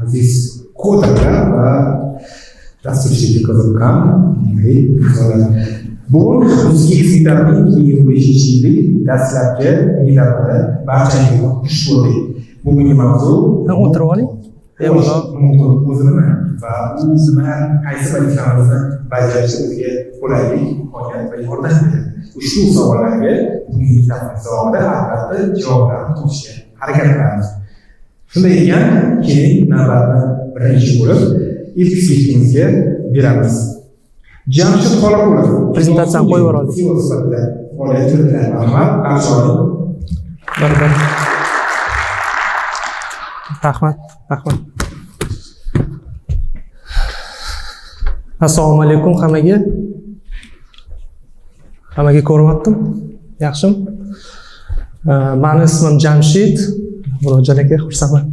Aziz koderlar va dasturchilikka qiziqqan insonlar. Bugun UzGeeks Meetup'ning 2025-yillik dastlabki meetupida barchangizni xush ko'rdik. Bugungi mavzu O'tirib oling. Bemalol. Mumkin o'zi nima va u nima, qaysi vazifalarimizni bajarishda bizga qulaylik, imkoniyat va yordam beradi? Ushbu savollarga bugungi meetupimiz davomida albatta javoblarni topishga harakat qilamiz. Shunday ekan, keling, navbatni birinchi bo'lib ilk speakerimizga beramiz. Jamshid Xoliqulov. Prezentatsiyani qo'yib yuboraylik. CEO sifatida faoliyat yuritadi. Marhamat, qarshi oling. Bir bir. Rahmat, rahmat. Assalomu alaykum hammaga. Hammaga ko'ryaptim. Yaxshimi? Mani ismim Jamshid. Murodjon aka, xursandman.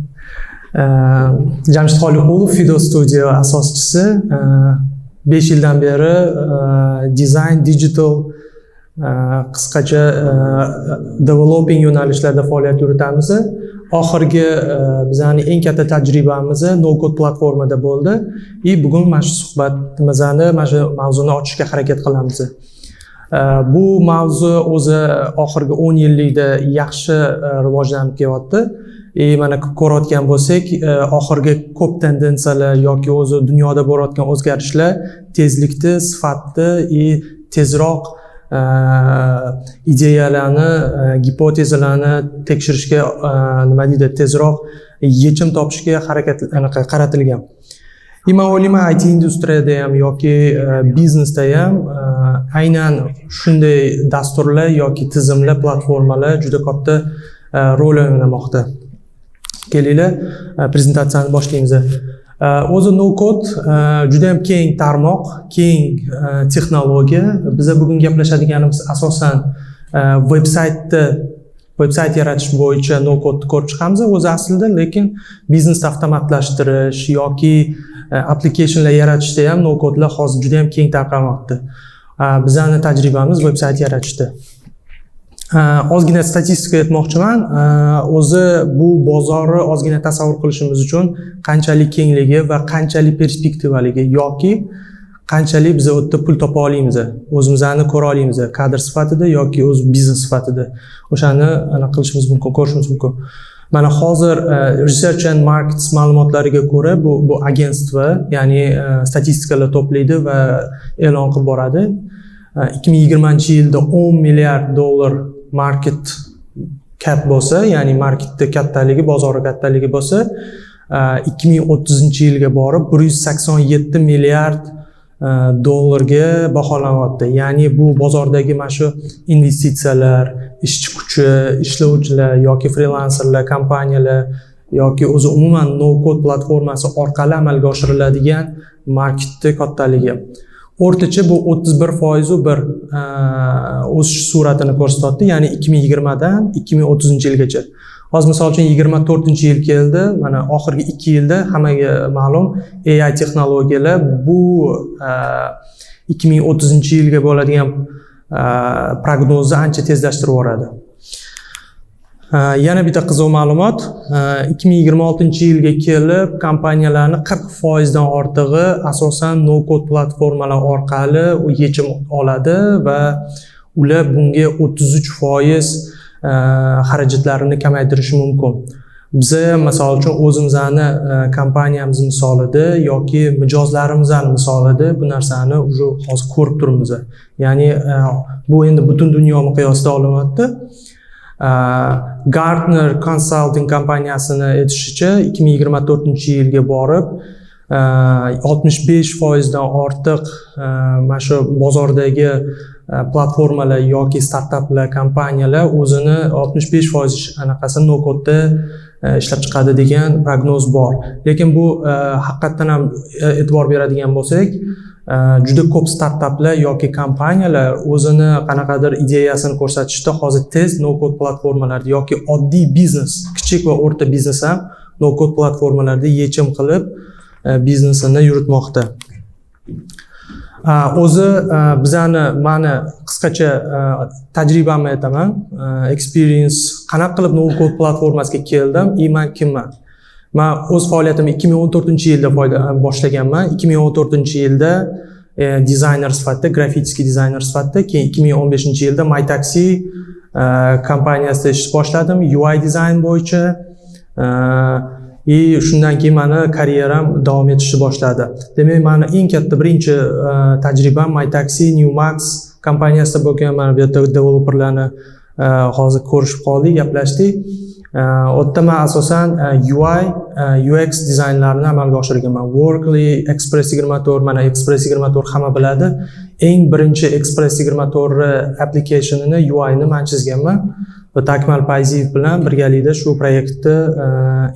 Jamshid Xoliqulov, Fido Studio asoschisi. 5 yildan beri dizayn, digital, qisqacha developing yo'nalishlarda faoliyat yuritamiz. Oxirgi bizani eng katta tajribamiz no code platformada bo'ldi. И bugun mana shu suhbatimizni, mana shu mavzuni ochishga harakat qilamiz. Bu mavzu o'zi oxirgi 10 yillikda yaxshi rivojlanib kelyapti. И mana ko'rayotgan bo'lsak, oxirgi ko'p tendensiyalar yoki o'zi dunyoda bo'layotgan o'zgarishlar tezlikni, sifatni и tezroq ideyalarni, gipotezalarni tekshirishga, nima deydi, tezroq yechim topishga harakat anaqa qaratilgan. И man o'ylayman, IT industriyada ham yoki biznesda ham aynan shunday dasturlar yoki tizimlar, platformalar juda katta rol o'ynamoqda. Kelinglar, prezentatsiyani boshlaymiz. O'zi no code juda ham keng tarmoq, keng texnologiya. Biza bugun gaplashadiganimiz asosan veb-sayt yaratish bo'yicha no code ko'rib chiqamiz o'zi aslida, lekin biznesni avtomatlashtirish yoki applicationlar yaratishda ham no codelar hozir juda ham keng tarqalmoqda. Bizani tajribamiz veb-sayt yaratishda. Ozgina statistika aytmoqchiman. O'zi bu bozorni ozgina tasavvur qilishimiz uchun, qanchalik kengligi va qanchalik perspektivaligi yoki qanchalik biz u yerda pul topa olamiz, o'zimizni ko'ra olamiz kadr sifatida yoki o'z biznes sifatida. O'shani anaqa qilishimiz mumkin, ko'rishimiz mumkin. Mana hozir Research and Markets ma'lumotlariga ko'ra, bu агентство, ya'ni statistikalar to'playdi va e'lon qilib boradi. 2020 yilda 10 milliard dollar market cap bo'lsa, ya'ni marketni kattaligi, bozori kattaligi bo'lsa, 2030 yilga borib 187 milliard dollarga baholanyapti. Ya'ni bu bozordagi mana shu investitsiyalar, ishchi kuchi, ishlovchilar yoki frilanserlar, kompaniyalar yoki o'zi umuman no code platformasi orqali amalga oshiriladigan marketni kattaligi. O'rtacha bu 31 foizu bir o'sish suratini ko'rsatyapti, ya'ni 2020dan 2030 yilgacha. Hozir, misol uchun, 24-yil keldi, mana oxirgi 2 yilda hammaga ma'lum AI texnologiyalar bu 2030 yilga bo'ladigan prognozni ancha tezlashtirib yuboradi. Yana bitta qiziq ma'lumot: 2026 yilga kelib kompaniyalarni 40 foizdan ortig'i asosan no code platformalar orqali yechim oladi va ular bunga 33% xarajatlarini kamaytirishi mumkin. Biza, misol uchun, o'zimizni kompaniyamiz misolida yoki mijozlarimizni misolida bu narsani уже hozir ko'rib turibmiz. Ya'ni bu endi butun dunyo miqyosida olinyapti. Gartner Consulting kompaniyasini aytishicha, 2024 yilga borib 65 foizdan ortiq mana shu bozordagi platformalar yoki startaplar, kompaniyalar o'zini 65% anaqasini no codeda ishlab chiqadi degan prognoz bor. Lekin bu haqiqatdan ham e'tibor beradigan bo'lsak, juda ko'p startaplar yoki kompaniyalar o'zini qanaqadir ideyasini ko'rsatishda hozir tez no code platformalarda yoki oddiy biznes, kichik va o'rta biznes ham no code platformalarda yechim qilib, biznesini yuritmoqda. O'zi bizani, mani qisqacha tajribamni aytaman. Experience, qanaqa qilib no code platformasiga keldim и man kimman? Man o'z faoliyatimni 2014-yilda boshlaganman. 2014-yilda dizayner sifatida, графический dizayner sifatida, keyin 2015-yilda MyTaxi kompaniyasida ish boshladim UI dizayn bo'yicha. И shundan keyin mani karyeram davom etishni boshladi. Demak, mani eng katta birinchi tajribam MyTaxi, Newmax kompaniyasida bo'lgan. Mana bu yerda developerlarni hozir ko'rishib qoldik, gaplashdik. U yerda man asosan UI, UX dizaynlarini amalga oshirganman. Workly, Express 24, mana Express 24 hamma biladi. Eng birinchi Express 24 applicationini UIni man chizganman. Va Takmal Payziyev bilan birgalikda shu proyektni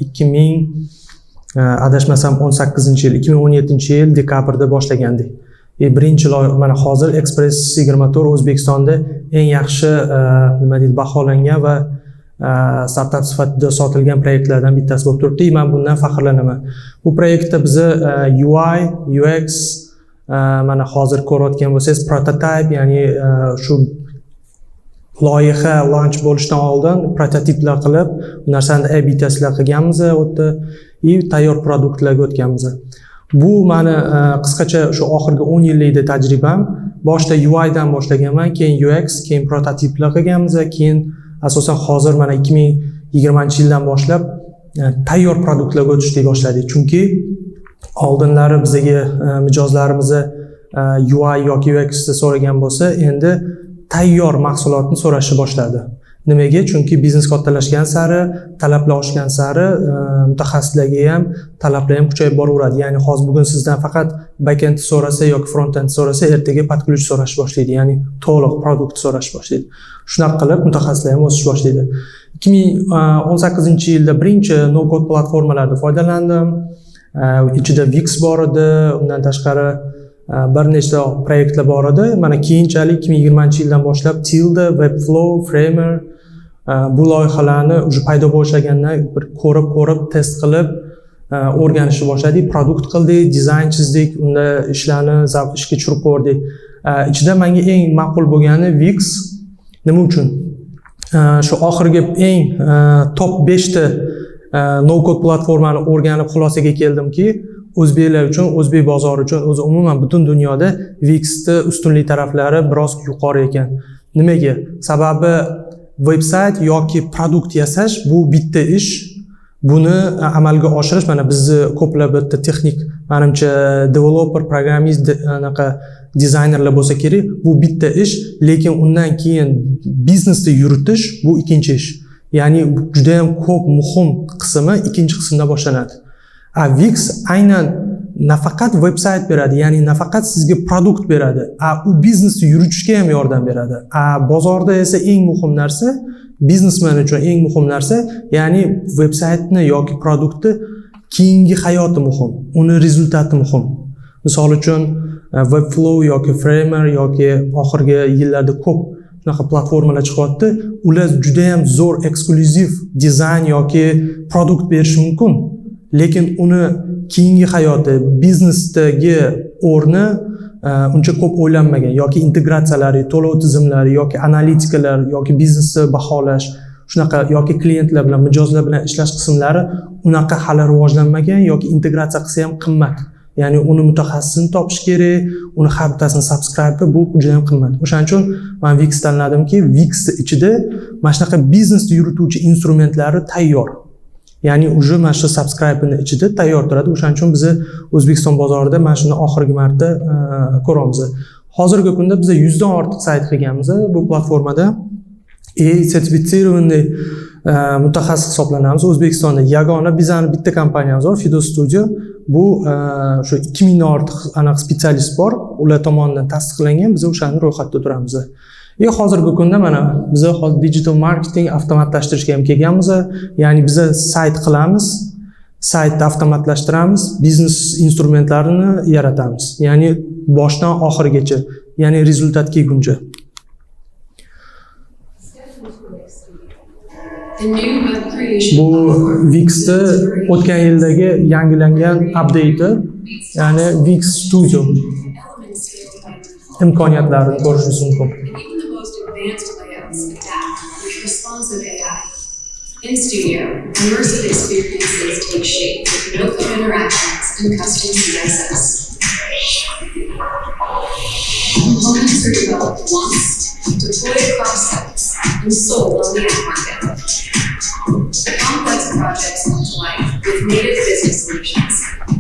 2000 adashmasam 18-yil, 2017-yil dekabrda boshlagandik. Birinchi mana hozir Express 24 O'zbekistonda eng yaxshi nima deydi, baholangan va startap sifatida sotilgan proyektlardan bittasi bo'lib turibdi. Man bundan faxrlanaman. Bu proyektda biza UI, UX, mana hozir ko'rayotgan bo'lsangiz prototype, ya'ni shu loyiha launch bo'lishdan oldin prototiplar qilib, bu narsani A/B testlar qilganmiz u yerda и tayyor produktlarga o'tganmiz. Bu mani qisqacha shu oxirgi 10 yillikda tajribam. Boshida UI dan boshlaganman, keyin UX, keyin prototiplar qilganmiz, keyin asosan hozir mana 2020-yildan boshlab tayyor produktlarga o'tishni boshladik. Chunki oldinlari bizaga mijozlarimiz UI yoki UX so'ragan bo'lsa, endi tayyor mahsulotni so'rashni boshladi. Nimaga? Chunki biznes kattalashgan sari, talablar oshgan sari mutaxassislarga ham talablar ham kuchayib boraveradi. Ya'ni hozir bugun sizdan faqat backend so'rasa yoki frontend so'rasa, ertaga под ключ so'rash boshlaydi, ya'ni to'liq produkt so'rash boshlaydi. Shunaqa qilib mutaxassislar ham o'sish boshlaydi. 2018-yilda birinchi no code platformalardan foydalandim. Ichida Wix bor edi, undan tashqari bir nechta proyektlar bor edi. Mana keyinchalik 2020-yildan boshlab Tilda, Webflow, Framer bu loyihalarni уже paydo boshlagandan bir ko'rib ko'rib, test qilib o'rganishni boshladik, produkt qildik, dizayn chizdik, unda ishlarni ishga tushirib ko'rdik. Ichida menga eng ma'qul bo'lgani Wix. Nima uchun? Shu oxirgi eng top 5 ta no code platformani o'rganib xulosaga keldimki, o'zbeklar uchun, o'zbek bozori uchun, o'zi umuman butun dunyoda Wixni ustunlik taraflari biroz yuqori ekan. Nimaga? Sababi veb-sayt yoki produkt yasash bu bitta ish. Buni amalga oshirish, mana bizni ko'plab bitta texnik, manimcha, developer, programmist, anaqa dizaynerlar bo'lsa kerak. Bu bitta ish, lekin undan keyin biznesni yuritish bu ikkinchi ish. Ya'ni juda ham ko'p muhim qismi ikkinchi qismda boshlanadi. A Wix aynan nafaqat veb-sayt beradi, ya'ni nafaqat sizga produkt beradi, a u biznesni yuritishga ham yordam beradi. A bozorda esa eng muhim narsa, biznesmen uchun eng muhim narsa, ya'ni veb-saytni yoki produktni keyingi hayoti muhim, uni rezultati muhim. Misol uchun, Webflow yoki Framer yoki oxirgi yillarda ko'p shunaqa platformalar chiqyapti. Ular juda ham zo'r eksklyuziv dizayn yoki produkt berishi mumkin, lekin uni keyingi hayoti, biznesdagi o'rni uncha ko'p o'ylanmagan yoki integratsiyalari, to'lov tizimlari yoki analitikalar yoki biznesni baholash shunaqa yoki klientlar bilan, mijozlar bilan ishlash qismlari unaqa hali rivojlanmagan yoki integratsiya qilsa ham qimmat. Ya'ni uni mutaxassisini topish kerak, uni har bittasini subscribe, bu juda ham qimmat. O'shaning uchun man Wix tanladimki, Wixni ichida mana shunaqa biznesni yurituvchi instrumentlari tayyor. Ya'ni уже mana shu subscribe'ni ichida tayyor turadi. O'shaning uchun biza O'zbekiston bozorida mana shuni oxirgi marta ko'ryapmiz. Hozirgi kunda biza 100 dan ortiq sayt qilganmiz bu platformada и сертифицированный mutaxassis hisoblanamiz. O'zbekistonda yagona bizani bitta kompaniyamiz bor, Fido Studio. Bu shu 2000 dan ortiq anaqa специалист bor, ular tomonidan tasdiqlangan, biz o'shani ro'yxatda turamiz. И hozirgi kunda mana biza hozir digital marketing avtomatlashtirishga ham kelganmiz. Ya'ni biza sayt qilamiz, saytni avtomatlashtiramiz, biznes instrumentlarini yaratamiz. Ya'ni boshdan oxirigacha, ya'ni rezultat kelguncha. Step into Wix Studio. The new web creation Bu platform Wixni o'tgan yildagi yangilangan update, ya'ni Wix Studio elements scale by default. imkoniyatlarini ko'rishingiz mumkin. And even the most advanced layouts adapt with responsive AI. In Studio, immersive experiences take shape with no-code interactions and custom CSS. Components are developed once, deployed across sites, and sold on the app market. Complex projects come to life with native business solutions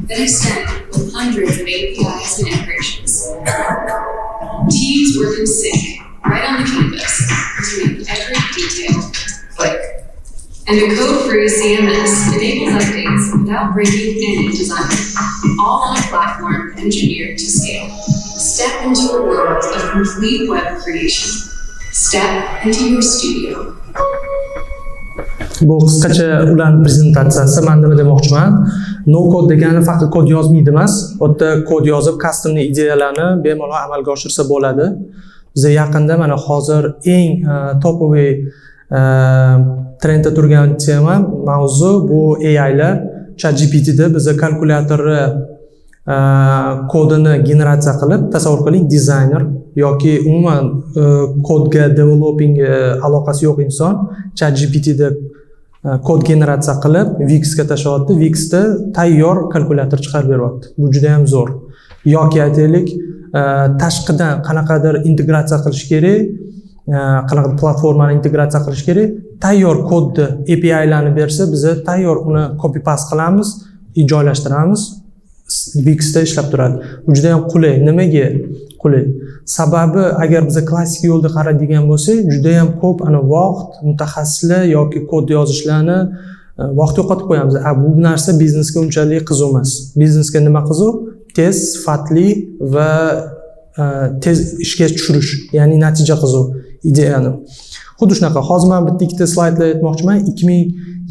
that extend with hundreds of APIs and integrations. Teams work in sync right on the canvas to make every detail click. And a code-free CMS enables updates without breaking any design, all on a platform engineered to scale. Step into a world of complete web creation. Step into your studio. Bu qisqacha ularni prezentatsiyasi. Man nima demoqchiman? No code degani faqat kod yozmaydi emas. U yerda kod yozib, кастомный ideyalarni bemalol amalga oshirsa bo'ladi. Biza yaqinda, mana hozir eng топовый trendda turgan tema, mavzu bu AIlar. ChatGPTda biza kalkulyatorni kodini generatsiya qilib, tasavvur qiling, dizayner yoki umuman kodga, developing aloqasi yo'q inson ChatGPTda kod generatsiya qilib, Wixga tashlayapti. Wixda tayyor kalkulyator chiqarib beryapti. Bu juda ham zo'r. Yoki aytaylik, tashqidan qanaqadir integratsiya qilish kerak, qanaqadir platformani integratsiya qilish kerak, tayyor kodni, APIlarni bersa, biza tayyor uni copy paste qilamiz и joylashtiramiz, Wixda ishlab turadi. Bu juda ham qulay. Nimaga qulay? Sababi, agar biza klassik yo'lda qaraydigan bo'lsak, juda ham ko'p ana vaqt, mutaxassislar yoki kod yozishlarni vaqt yo'qotib qo'yamiz. A bu narsa biznesga unchalik qiziq emas. Biznesga nima qiziq? Tez, sifatli va tez ishga tushirish, ya'ni natija qiziq, ideyani. Xuddi shunaqa. Hozir man bitta ikkita slaydlar aytmoqchiman.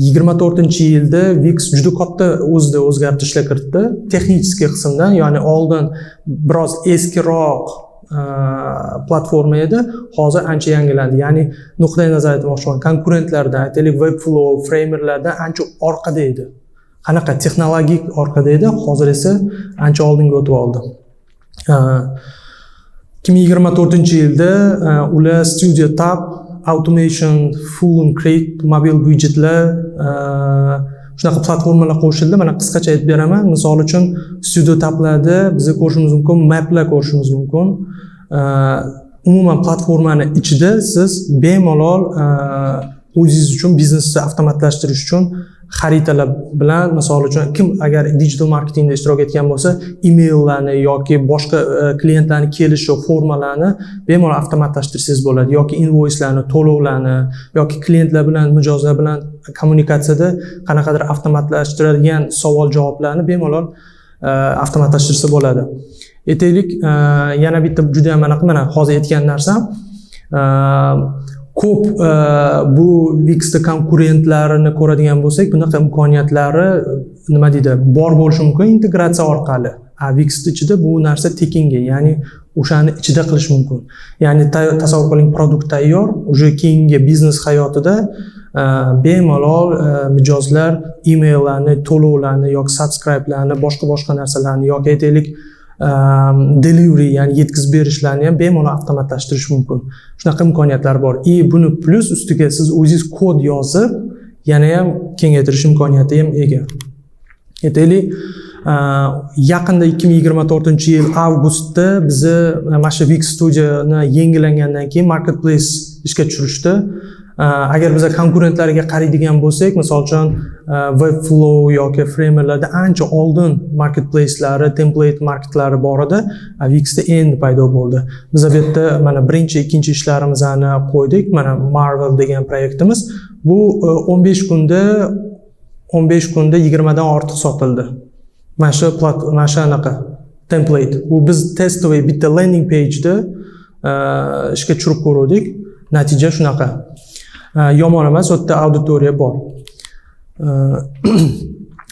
2024-yilda Wix juda katta o'zida o'zgartirishlar kiritdi. Texnik qismdan, ya'ni oldin biroz eskiroq platforma edi, hozir ancha yangilandi. Ya'ni nuqtai nazar aytmoqchiman, konkurentlardan, aytaylik, Webflow, Framerlardan ancha orqada edi. Qanaqa texnologik orqada edi, hozir esa ancha oldinga o'tib oldi. 2024-yilda ular Studio Tab, Automation, Full and Create, mobil widgetlar, shunaqa platformalar qo'shildi. Mana qisqacha aytib beraman. Misol uchun, Studio Tablarda biza ko'rishimiz mumkin, maplar ko'rishimiz mumkin. Umuman platformani ichida siz bemalol o'zingiz uchun biznesni avtomatlashtirish uchun xaritalar bilan, misol uchun, kim agar digital marketingda ishtirok etgan bo'lsa, emaillarni yoki boshqa klientlarni kelishi, formalarni bemalol avtomatlashtirsangiz bo'ladi yoki invoicelarni, to'lovlarni yoki klientlar bilan, mijozlar bilan kommunikatsiyada qanaqadir avtomatlashtirilgan savol javoblarni bemalol avtomatlashtirsa bo'ladi. Aytaylik, yana bitta juda ham anaqa, mana hozir aytgan narsam, ko'p bu Wixda konkurentlarini ko'radigan bo'lsak, bunaqa imkoniyatlari, nima deydi, bor bo'lishi mumkin integratsiya orqali. A Wixni ichida bu narsa tekinga, ya'ni o'shani ichida qilish mumkin. Ya'ni tasavvur qiling, продукт tayyor, уже keyingi biznes hayotida bemalol mijozlar emaillarni, to'lovlarni yoki subscribelarni, boshqa boshqa narsalarni yoki aytaylik, delivery, ya'ni yetkazib berishlarni ham bemalol avtomatlashtirish mumkin. Shunaqa imkoniyatlar bor. И buni plyus ustiga siz o'zingiz kod yozib, yana ham kengaytirish imkoniyati ham ega. Aytaylik, yaqinda, 2024-yil avgustda bizni mana shu Wix Studioni yangilangandan keyin marketplace ishga tushirishdi. Agar biza konkurentlarga qaraydigan bo'lsak, misol uchun, Webflow yoki Framerlarda ancha oldin marketplacelari, template marketlari bor edi, a Wixda endi paydo bo'ldi. Biz bu yerda mana birinchi, ikkinchi ishlarimizni qo'ydik. Mana Marvel degan proyektimiz. Bu 15 kunda, 15 kunda 20 dan ortiq sotildi. Mana shu anaqa template. Bu biz тестовый bitta landing page'da ishga tushirib ko'ruvdik. Natija shunaqa. Yomon emas, u yerda auditoriya bor.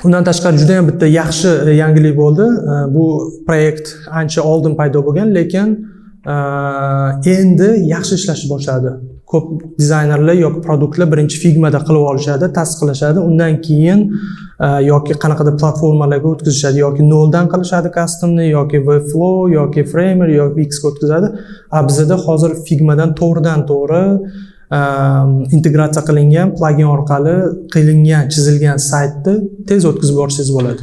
Undan tashqari juda ham bitta yaxshi yangilik bo'ldi. Bu proyekt ancha oldin paydo bo'lgan, lekin endi yaxshi ishlashni boshladi. Ko'p dizaynerlar yoki продуктlar birinchi Figmada qilib olishadi, tasdiqlashadi, undan keyin yoki qanaqadir platformalarga o'tkazishadi yoki noldan qilishadi customni, yoki Webflow yoki Framer yoki Wixga o'tkazadi. A bizada hozir Figmadan to'g'ridan to'g'ri Integratsiya qilingan plagin orqali qilingan, chizilgan saytni tez o'tkazib yuborsangiz bo'ladi.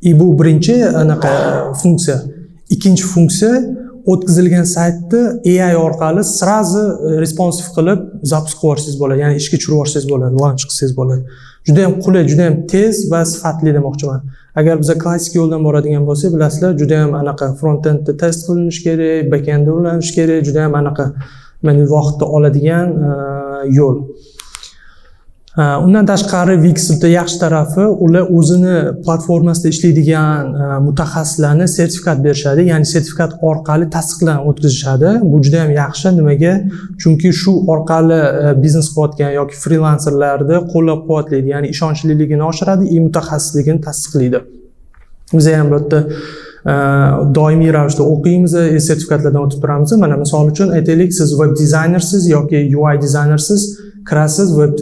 И bu birinchi anaqa funksiya. Ikkinchi funksiya: o'tkazilgan saytni AI orqali сразу responsive qilib запуск qilib yuborsangiz bo'ladi, ya'ni ishga tushirib yuborsangiz bo'ladi, launch qilsangiz bo'ladi. Juda yam qulay, juda yam tez va sifatli demoqchiman. Agar biza klassik yo'ldan boradigan bo'lsak, bilasizlar, juda yam anaqa frontendda test qilinishi kerak, backendda ulanishi kerak, juda yam anaqa mana vaqtni oladigan yo'l. Undan tashqari, Wix bitta yaxshi tarafi, ular o'zini platformasida ishlaydigan mutaxassislarni sertifikat berishadi, ya'ni sertifikat orqali tasdiqdan o'tkazishadi. Bu juda yam yaxshi. Nimaga? Chunki shu orqali biznes qilayotgan yoki frilanserlarni qo'llab quvvatlaydi, ya'ni ishonchliligini oshiradi и mutaxassisligini tasdiqlaydi. Biz ham bu yerda doimiy ravishda o'qiymiz, sertifikatlardan o'tib turamiz. Mana, misol uchun, aytaylik, siz veb dizaynersiz yoki UI dizaynersiz, kirasiz web,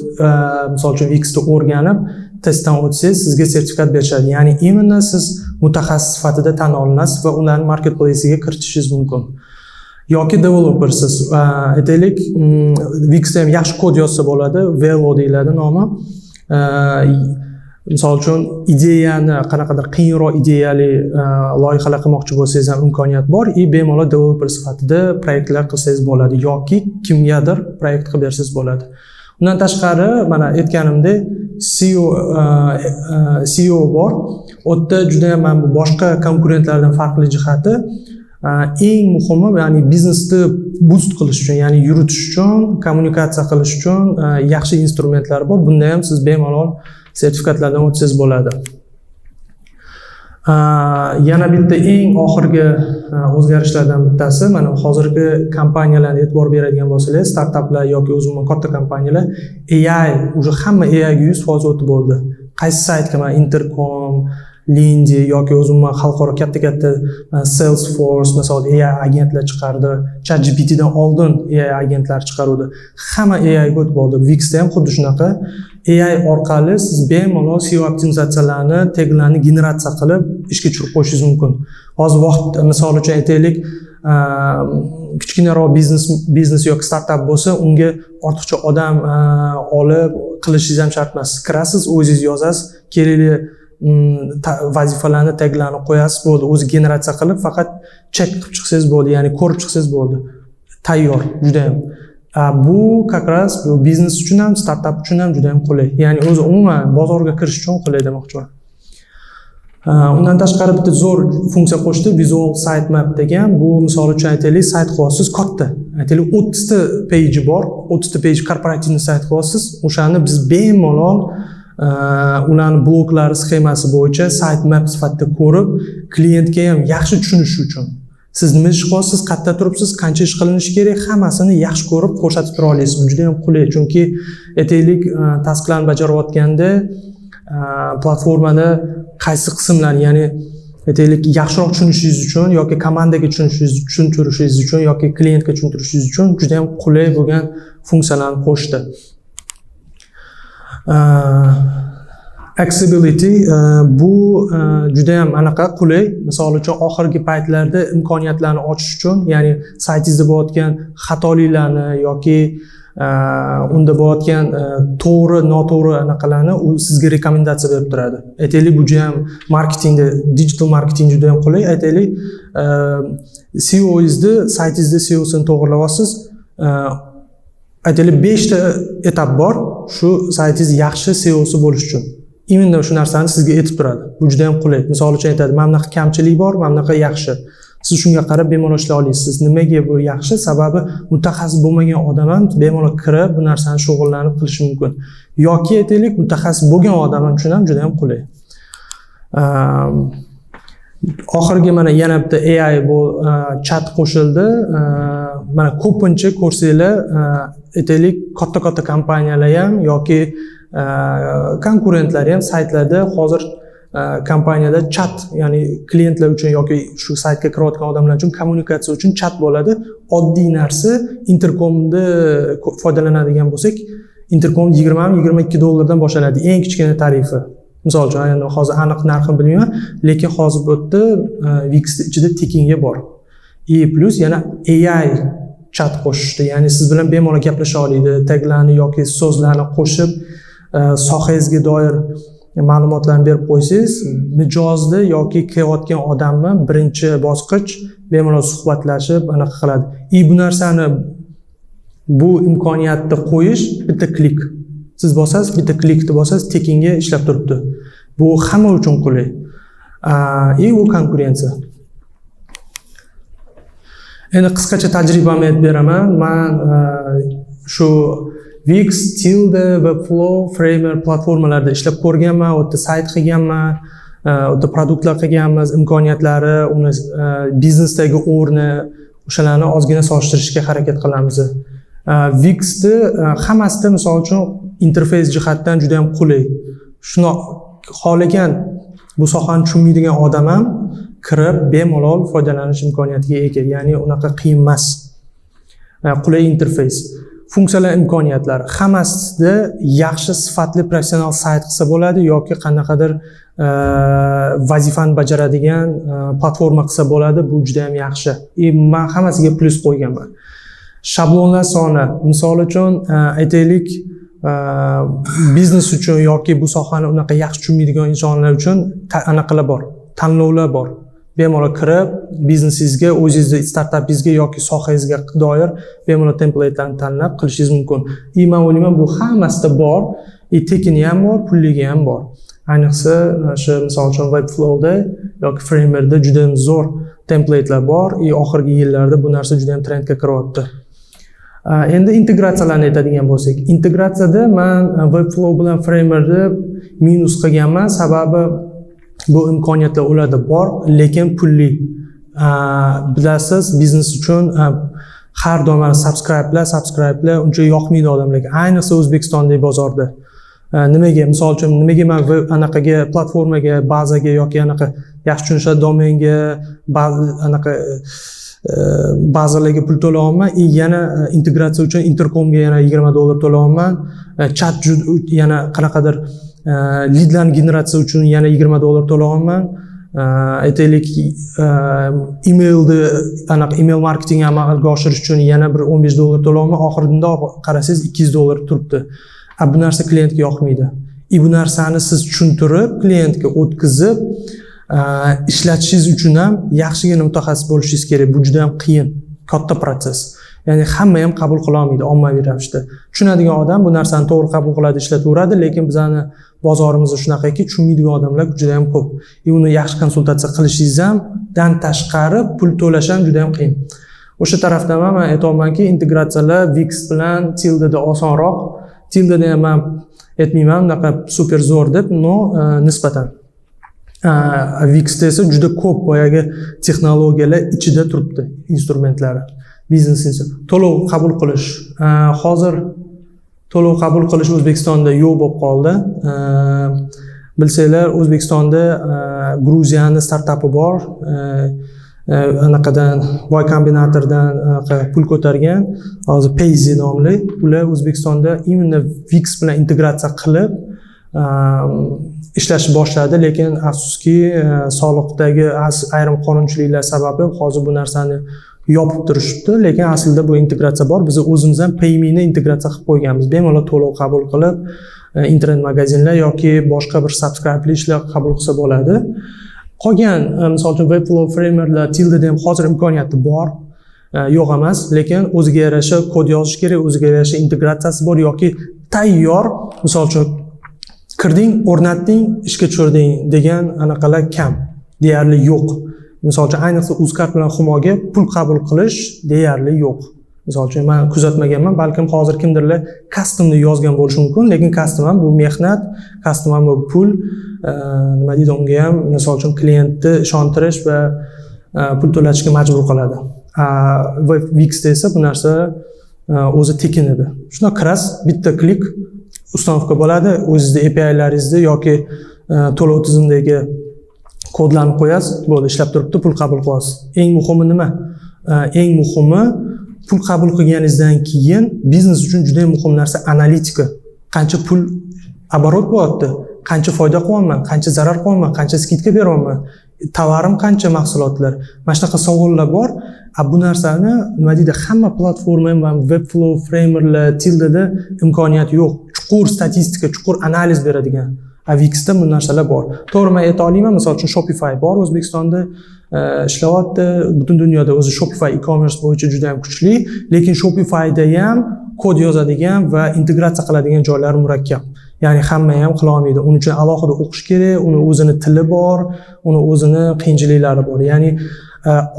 misol uchun, Wixni o'rganib, testdan o'tsangiz, sizga sertifikat berishadi, ya'ni именно siz mutaxassis sifatida tan olinasiz va ularni marketplaceiga kiritishingiz mumkin. Yoki developersiz, aytaylik, Wixda ham yaxshi kod yozsa bo'ladi, Velo deyiladi nomi. Misol uchun, ideyani, qanaqadir qiyinroq ideyali loyihalar qilmoqchi bo'lsangiz ham imkoniyat bor и bemalol developer sifatida proyektlar qilsangiz bo'ladi yoki kimgadir proyekt qilib bersangiz bo'ladi. Undan tashqari, mana aytganimdek, SEO bor u yerda. Judayam mana bu boshqa konkurentlardan farqli jihati, eng muhimi, ya'ni biznesni boost qilish uchun, ya'ni yuritish uchun, kommunikatsiya qilish uchun yaxshi instrumentlar bor. Bunda ham siz bemalol sertifikatlardan o'tsangiz bo'ladi. Yana bitta eng oxirgi o'zgarishlardan bittasi, mana hozirgi kompaniyalarga e'tibor beradigan bo'lsalar, startaplar yoki o'zi umuman katta kompaniyalar AI, уже hamma AIga 100% o'tib bo'ldi. Qaysi saytga, mana Intercom, Lindy yoki o'zi umuman xalqaro katta katta Salesforce, misol, AI agentlar chiqardi. ChatGPTdan oldin AI agentlar chiqaruvdi. Hamma AIga o'tib bo'ldi. Wixda ham xuddi shunaqa, AI orqali siz bemalol SEO optimizatsiyalarni, teglarni generatsiya qilib ishga tushirib qo'yishingiz mumkin. Hozir vaqt, misol uchun, aytaylik, kichkinaroq biznes yoki startap bo'lsa, unga ortiqcha odam olib qilishingiz ham shart emas. Kirasiz, o'zingiz yozasiz, kerakli vazifalarni, taglarni qo'yasiz, bo'ldi, o'zi generatsiya qilib, faqat check qilib chiqsangiz bo'ldi, ya'ni ko'rib chiqsangiz bo'ldi, tayyor judayam. Bu как раз bu biznes uchun ham, startap uchun ham judayam qulay, ya'ni o'zi umuman bozorga kirish uchun qulay demoqchiman. Undan tashqari bitta zo'r funksiya qo'shdi, visual sitemap degan. Bu, misol uchun, aytaylik, sayt qilyapsiz katta, aytaylik, 30 ta page bor, 30 ta page, корпоративный sayt qilyapsiz. O'shani biz bemalol ularni bloklari sxemasi bo'yicha sitemap sifatida ko'rib, klientga ham yaxshi tushunishi uchun siz nima ish qilyapsiz, qayerda turibsiz, qancha ish qilinishi kerak, hammasini yaxshi ko'rib, ko'rsatib tura olasiz. Bu juda yam qulay, chunki aytaylik, tasklarni bajarayotganda platformada qaysi qismlarni, ya'ni aytaylik, yaxshiroq tushunishingiz uchun yoki komandaga tushuntirishingiz uchun yoki klientga tushuntirishingiz uchun juda yam qulay bo'lgan funksiyalarni qo'shdi. Accessibility, bu judayam anaqa qulay. Misol uchun, oxirgi paytlarda imkoniyatlarni ochish uchun, ya'ni saytingizda bo'layotgan xatoliklarni yoki unda bo'layotgan to'g'ri, noto'g'ri anaqalarni u sizga rekomendatsiya berib turadi. Aytaylik, bu judayam marketingda, digital marketing judayam qulay. Aytaylik, SEOingizni, saytingizni SEOsini to'g'irlayapsiz, aytaylik, beshta etap bor shu saytingiz yaxshi SEOsi bo'lishi uchun. Именно shu narsani sizga aytib turadi. Bu juda yam qulay. Misol uchun, aytadi: mana bunaqa kamchilik bor, mana bunaqa yaxshi. Siz shunga qarab bemalol ishlay olasiz. Nimaga bu yaxshi? Sababi mutaxassis bo'lmagan odam ham bemalol kirib, bu narsani shug'ullanib qilishi mumkin yoki, aytaylik, mutaxassis bo'lgan odam uchun ham juda yam qulay. Oxirgi, mana, yana bitta AI, bu chat qo'shildi. Mana, ko'pincha ko'rsanglar, aytaylik, katta katta kompaniyalar ham yoki konkurentlar ham saytlarda hozir kompaniyada chat, ya'ni klientlar uchun yoki shu saytga kirayotgan odamlar uchun kommunikatsiya uchun chat bo'ladi. Oddiy narsa, Intercomni foydalanadigan bo'lsak, Intercom 20-22 dollardan boshlanadi eng kichkina tarifi, misol uchun. Endi hozir aniq narxini bilmayman, lekin hozir bu yerda Wixni ichida tekinga bor и плюс yana AI. Chat qo'shishdi, ya'ni siz bilan bemalol gaplasha oladi, taglarni yoki so'zlarni qo'shib, sohangizga doir ma'lumotlarni berib qo'ysangiz, mijozni yoki kelayotgan odamni birinchi bosqich bemalol suhbatlashib, anaqa qiladi. И bu narsani, bu imkoniyatni qo'yish bitta klik. Siz bosasiz, bitta klikni bosasiz, tekinga ishlab turibdi. Bu hamma uchun qulay и u konkurensiya. Endi qisqacha tajribamni aytib beraman. Man shu Wix, Tilda, Webflow, Framer platformalarida ishlab ko'rganman, u yerda sayt qilganman, u yerda produktlar qilganmiz. Imkoniyatlari, uni biznesdagi o'rni, o'shalarni ozgina solishtirishga harakat qilamiz. Wixni hammasida, misol uchun, interfeys jihatdan juda yam qulay. Shuni xohlagan, bu sohani tushunmaydigan odam ham kirib, bemalol foydalanish imkoniyatiga ega, ya'ni unaqa qiyin emas. Qulay interfeys, funksiyalar, imkoniyatlar hammasida yaxshi, sifatli, professional sayt qilsa bo'ladi yoki qanaqadir vazifani bajaradigan platforma qilsa bo'ladi. Bu juda yam yaxshi и man hammasiga plyus qo'yganman. Shablonlar soni, misol uchun, aytaylik, biznes uchun yoki bu sohani unaqa yaxshi tushunmaydigan insonlar uchun anaqalar bor, tanlovlar bor. Bemalol kirib, biznesingizga, o'zingizni startapingizga yoki sohangizga doir bemalol templatelarni tanlab qilishingiz mumkin. И man o'ylayman, bu hammasida bor и tekini ham bor, pulligi ham bor. Ayniqsa shu, misol uchun, Webflowda yoki Framerda juda ham zo'r templatelar bor и oxirgi yillarda bu narsa juda ham trendga kiryapti. Endi integratsiyalarni aytadigan bo'lsak, integratsiyada man Webflow bilan Framerni minus qilganman, sababi bu imkoniyatlar ularda bor, lekin pulli. Bilasiz, biznes uchun har doim mana subscribelar uncha yoqmaydi odamlarga, ayniqsa O'zbekistondagi bozorda. Nimaga, misol uchun, nimaga man anaqaga, platformaga, bazaga yoki anaqa yaxshi tushunishadi, domenga, anaqa bazalarga pul to'layapman и yana integratsiya uchun Intercomga yana 20 dollar to'layapman, chat yana qanaqadir lidlarni generatsiya uchun yana 20 dollar to'layapman, aytaylik, emailni, anaqa email marketing amalga oshirish uchun yana bir 15 dollar to'layapman. Oxirida qarasangiz, 200 dollar turibdi. A bu narsa klientga yoqmaydi и bu narsani siz tushuntirib, klientga o'tkazib, ishlatishingiz uchun ham yaxshigina mutaxassis bo'lishingiz kerak. Bu juda ham qiyin, katta protsess, ya'ni hamma ham qabul qila olmaydi ommaviy ravishda. Tushunadigan odam bu narsani to'g'ri qabul qiladi, ishlataveradi, lekin bizani bozorimizda shunaqaki, tushunmaydigan odamlar juda ham ko'p и uni yaxshi konsultatsiya qilishingiz hamdan tashqari pul to'lash ham juda ham qiyin. O'sha tarafdan ham man aytyapmanki, integratsiyalar Wix bilan Tildada osonroq. Tildada ham man aytmayman unaqa super zo'r deb, но nisbatan. Wixda esa juda ko'p boyagi texnologiyalar ichida turibdi, instrumentlari, biznes. To'lov qabul qilish. Hozir to'lov qabul qilish O'zbekistonda yo'q bo'lib qoldi. Bilsanglar, O'zbekistonda Gruziyani startapi bor, anaqadan, Y Combinatordan anaqa pul ko'targan, hozir Payzy nomli. Ular O'zbekistonda именно Wix bilan integratsiya qilib ishlashni boshladi, lekin afsuski, soliqdagi ayrim qonunchiliklar sababli hozir bu narsani yopib turishibdi. Lekin aslida bu integratsiya bor. Biz o'zimiz ham Paymeni integratsiya qilib qo'yganmiz. Bemalol to'lov qabul qilib, internet magazinlar yoki boshqa bir subscribeli ishlar qabul qilsa bo'ladi. Qolgan, misol uchun, Webflow, Framerlar, Tildada ham hozir imkoniyati bor, yo'q emas, lekin o'ziga yarasha kod yozish kerak, o'ziga yarasha integratsiyasi bor yoki tayyor, misol uchun, kirding, o'rnatding, ishga tushirding degan anaqalar kam, deyarli yo'q. Misol uchun, ayniqsa Uzcard bilan Humoga pul qabul qilish deyarli yo'q. Misol uchun, man kuzatmaganman, balkim hozir kimdirlar customni yozgan bo'lishi mumkin, lekin custom ham bu mehnat, custom ham bu pul, nima deydi, unga ham, misol uchun, klientni ishontirish va pul to'latishga majbur qiladi. Wixda esa bu narsa o'zi tekin edi. Shundoq kirasiz, bitta klik, установка bo'ladi, o'zizni APIlaringizni yoki to'lov tizimidagi kodlarni qo'yasiz, bo'ldi, ishlab turibdi, pul qabul qilasiz. Eng muhimi nima? Eng muhimi, pul qabul qilganingizdan keyin biznes uchun juda ham muhim narsa analitika. Qancha pul оборот bo'lyapti, qancha foyda qilyapman, qancha zarar qilyapman, qancha скидка beryapman. Tovarim qancha, mahsulotlar? Mana shunaqa savollar bor. A bu narsani, nima deydi, hamma platforma ham, Webflow, Framerlar, Tildada imkoniyati yo'q. Chuqur statistika, chuqur analiz beradigan. A Wixda bu narsalar bor. To'g'ri, man ayta olmayman, misol uchun, Shopify bor O'zbekistonda, ishlayapti. Butun dunyoda o'zi Shopify e-commerce bo'yicha juda ham kuchli, lekin Shopifyda ham kod yozadigan va integratsiya qiladigan joylari murakkab. Ya'ni hamma ham qila olmaydi. Uning uchun alohida o'qish kerak, uni o'zini tili bor, uni o'zini qiyinchiliklari bor. Ya'ni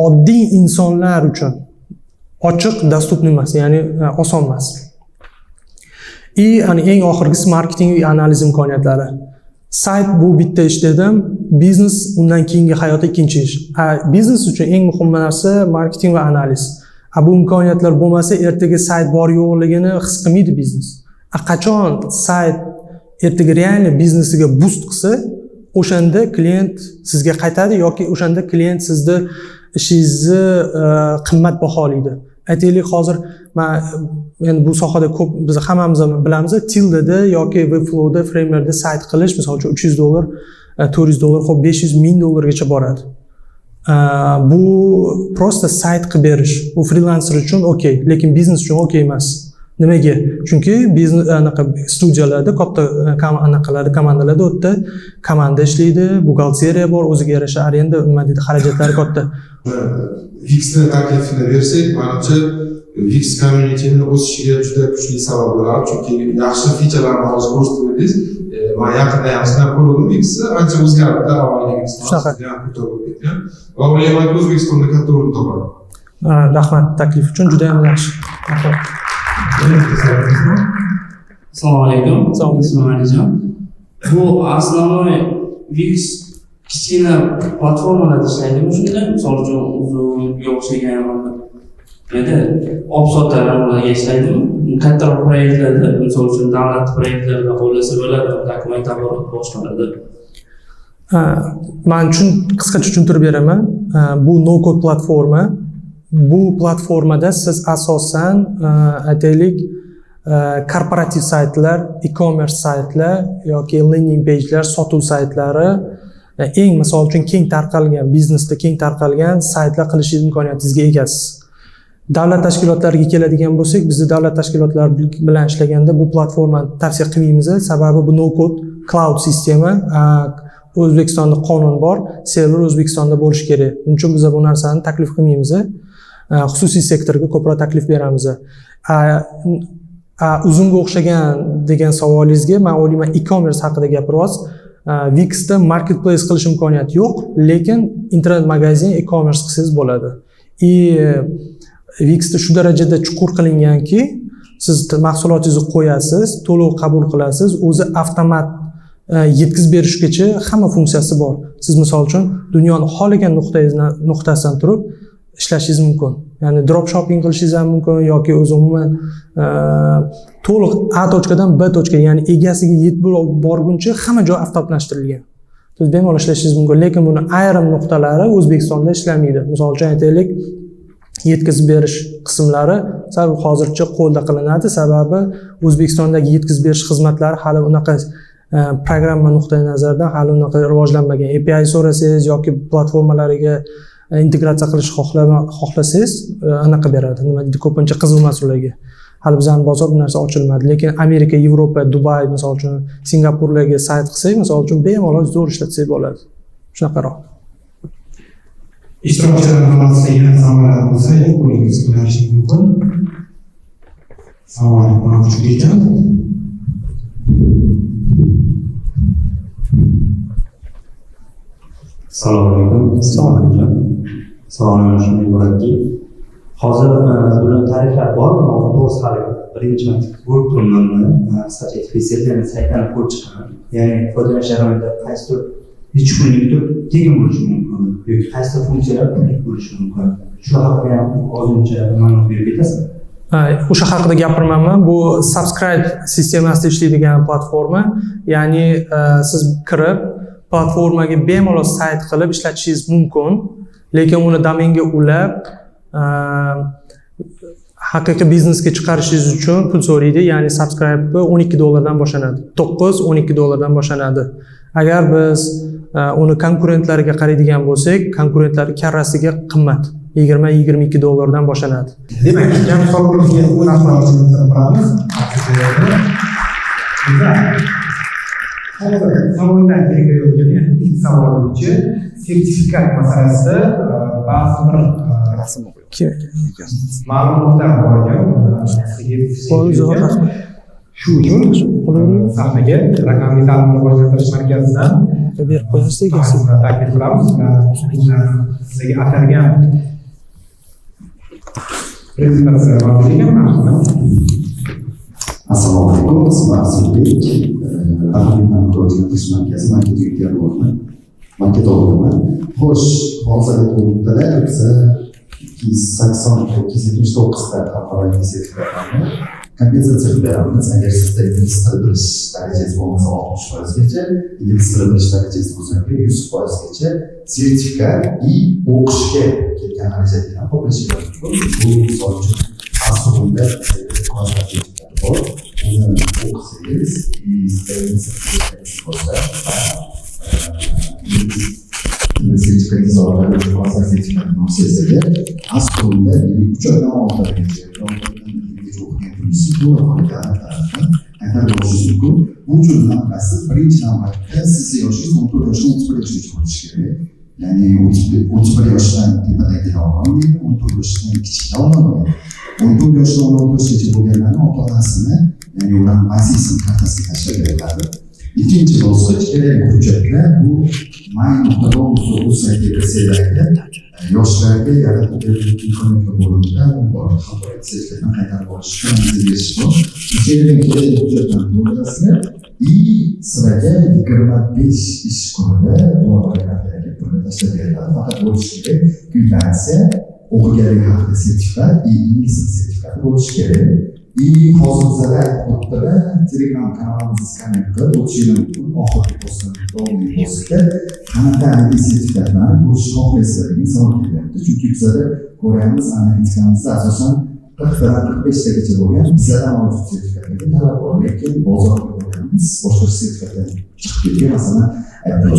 oddiy insonlar uchun ochiq, доступный emas, ya'ni oson emas. И ani eng oxirgisi marketing analiz imkoniyatlari. Sayt bu bitta ish dedim, biznes undan keyingi hayotda ikkinchi ish. A biznes uchun eng muhim narsa marketing va analiz. A bu imkoniyatlar bo'lmasa, ertaga sayt bor yo'qligini his qilmaydi biznes. A qachon sayt ertaga реально biznesiga boost qilsa, o'shanda klient sizga qaytadi yoki o'shanda klient sizni ishingizni qimmat baholaydi. Aytaylik, hozir man endi bu sohada ko'p, biz hammamiz ham bilamiz, Tildada yoki Webflowda, Framerda sayt qilish, misol uchun, $300, $400, ho'p, 500, 1000 dollargacha boradi. Bu просто sayt qilib berish. Bu frilanser uchun okey, lekin biznes uchun okey emas. Nimaga? Chunki biznes anaqa studiyalarda, katta anaqalarda, komandalarda u yerda komanda ishlaydi, buxgalteriya bor, o'ziga yarasha arenda, nima deydi, xarajatlari katta. Wixni taklifini bersak, manimcha, Wix communityni o'sishiga juda kuchli sabab bo'ladi, chunki yaxshi featurelarni hozir ko'rsatib berdingiz. Man yaqinda ham sinab ko'rdim Wixni, ancha o'zgaribdi avvalgi Wixdan, Shunaqa. juda ham крутой bo'lib ketgan va o'ylaymanki, O'zbekistonda katta o'rin topadi. Rahmat taklif uchun, juda ham yaxshi. Rahmat. Assalomu alaykum. Assalomu alaykum. Ismim Alijon. Bu основной Wix kichkina platformalarda ishlaydimi shunda? Misol uchun, Uzumga o'xshagan nima olib ularga ishlaydimi? Kattaroq proyektlarda, misol uchun, davlat proyektlarida qo'llasa bo'ladi, документ оборот boshqalarda. Man qisqacha tushuntirib beraman. Bu no code platforma. Bu platformada siz asosan, aytaylik, korporativ saytlar, e-commerce saytlar yoki landing pagelar, sotuv saytlari, eng, misol uchun, keng tarqalgan, biznesda keng tarqalgan saytlar qilish imkoniyatingizga egasiz. Davlat tashkilotlariga keladigan bo'lsak, bizni davlat tashkilotlari bilan ishlaganda bu platformani tavsiya qilmaymiz, sababi bu no code cloud sistema. O'zbekistonda qonun bor, server O'zbekistonda bo'lishi kerak. Buning uchun biz bu narsani taklif qilmaymiz. Xususiy sektorga ko'proq taklif beramiz. Uzumga o'xshagan degan savolingizga, man o'ylayman, e-commerce haqida gapiryapsiz. Wixda marketplace qilish imkoniyati yo'q, lekin internet magazin, e-commerce qilsangiz bo'ladi. И Wixda shu darajada chuqur qilinganki, siz mahsulotingizni qo'yasiz, to'lov qabul qilasiz, o'zi avtomat yetkazib berishgacha hamma funksiyasi bor. Siz, misol uchun, dunyoni xohlagan nuqtasidan turib ishlashingiz mumkin. Ya'ni drop shopping qilishingiz ham mumkin yoki o'zi umuman to'liq A точка dan B точка, ya'ni egasiga yetib borguncha hamma joy avtomatlashtirilgan. Siz bemalol ishlashingiz mumkin, lekin buni ayrim nuqtalari O'zbekistonda ishlamaydi. Misol uchun, aytaylik, yetkazib berish qismlari sal hozircha qo'lda qilinadi, sababi O'zbekistondagi yetkazib berish xizmatlari hali unaqa programma nuqtai nazaridan hali unaqa rivojlanmagan. API so'rasangiz yoki platformalariga integratsiya qilish xohlasangiz, anaqa beradi, nima deydi, ko'pincha qiziq emas ularga. Hali bizani bozor bu narsa ochilmadi, lekin Amerika, Yevropa, Dubay, misol uchun, Singapurlarga sayt qilsak, misol uchun, bemalol zo'r ishlatsak bo'ladi. Shunaqaroq. Ishtirokchilar orasida yana savollar bo'lsa, qo'lingiz ko'tarishi mumkin. Savol mavjud ekan. Assalomu alaykum. Assalomu alaykum. Savolim shundan iboratki, hozir bular tariflar bormi? Hozir to'g'risi hali birinchi marta ko'rib turibman buni. Qisqacha aytib, saytlarni ko'rib chiqaman. Ya'ni foydalanish jarayonida qaysidir necha kunlikdir tekin bo'lishi mumkin yoki qaysidir funksiyalar pullik bo'lishi mumkin. Shu haqida ham ozgincha ma'lumot berib ketasizmi? Ha, o'sha haqida gapirmanman. Bu subscribe sistemasida ishlaydigan platforma. Ya'ni siz kirib platformaga bemalol sayt qilib ishlatishingiz mumkin, lekin uni domenga ulab, haqiqiy biznesga chiqarishingiz uchun pul so'raydi. Ya'ni subscribe $12 dan boshlanadi, 9-12 dollardan boshlanadi. Agar biz uni konkurentlariga qaraydigan bo'lsak, konkurentlari karrasiga qimmat, 20-22 dollardan boshlanadi. Demak, jam hisobimizga bu narsalarni qilamiz. Va hozir savollar kelayotgan, ya'ni ilk savol bo'yicha sertifikat masalasida ba'zi bir ma'lumotlar bor ekan. Bo'ldi, zo'r, rahmat. Shu uchun sahnaga Raqamli ta'limni rivojlantirish markazidan Berib qo'yasiz egasi. taklif qilamiz. Sizlarga atalgan prezentatsiya mavjud ekan, marhamat. Assalomu alaykum, ismim Asilbek. Raqamli ta'limni rivojlantirish markazi marketing guruhi marketologman. Xo'sh, hozirgi kunda biza 280, 279 ta xalqaro IT sertifikatlarni kompensatsiya qilib beramiz. Agar sizda ingliz tili bilish darajasi bo'lmasa, 60%gacha, ingliz tili bilish darajasi bo'lsa, 100%gacha sertifikat и o'qishga ketgan xarajatni ham qoplashingiz mumkin. Bu, misol uchun, aslida sertifikati bor. Uni o'qisangiz и sizda ingliz tili bo'lsa va ingliz sertifikatingiz orqali fransiya sertifikatini olsangiz agar, aslida 3 oydan 6 oygacha, 6 oydan 1 yilgacha o'qigan pulingizni to'liq foydalanib tarafdan qaytarib olishingiz mumkin. Bu uchun nima qilasiz? Birinchi navbatda sizni yoshingiz 14 yoshdan 31 yoshgacha bo'lishi kerak. Ya'ni 31 yoshdan tepadagilar ololmaydi, 14 yoshdan kichiklar ololmaydi. 14 yoshdan 16 yoshgacha bo'lganlarni ota onasini, ya'ni ularni vasiyasini kartasiga tashlab beriladi. Ikkinchi bosqich, kerakli hujjatlar, bu my.gov.uz saytiga kirsanglar, yoshlarga yaratib berilgan imkoniyatlar bo'limida bor, xalqaro sertifikatni qaytarib olish uchun viza berish bor. O'sha yerdan kerakli hujjatlarni to'ldirasizlar и sizlarga 25 ish kunida to'lov kartaga pulni tashlab beriladi. Faqat bo'lishi kerak kvitansiya, o'qiganlik haqida sertifikat и ingliz tili sertifikati bo'lishi kerak. И hozir bizada aytib o'tdilar, Telegram kanalimizni skaner qilib o'tishingiz mumkin. Oxirgi postdan, postda qanaqa IT sertifikatlarni ko'rishni xohlaysizlar degan savol kelyapti. Chunki bizada ko'ryapmiz, analitikamizda asosan 40 tadan 45 tagacha bo'lgan bizada mavjud sertifikatlarga talab bor, lekin bozorga ko'ryapmiz, boshqa sertifikatlar chiqib ketgan. Masalan,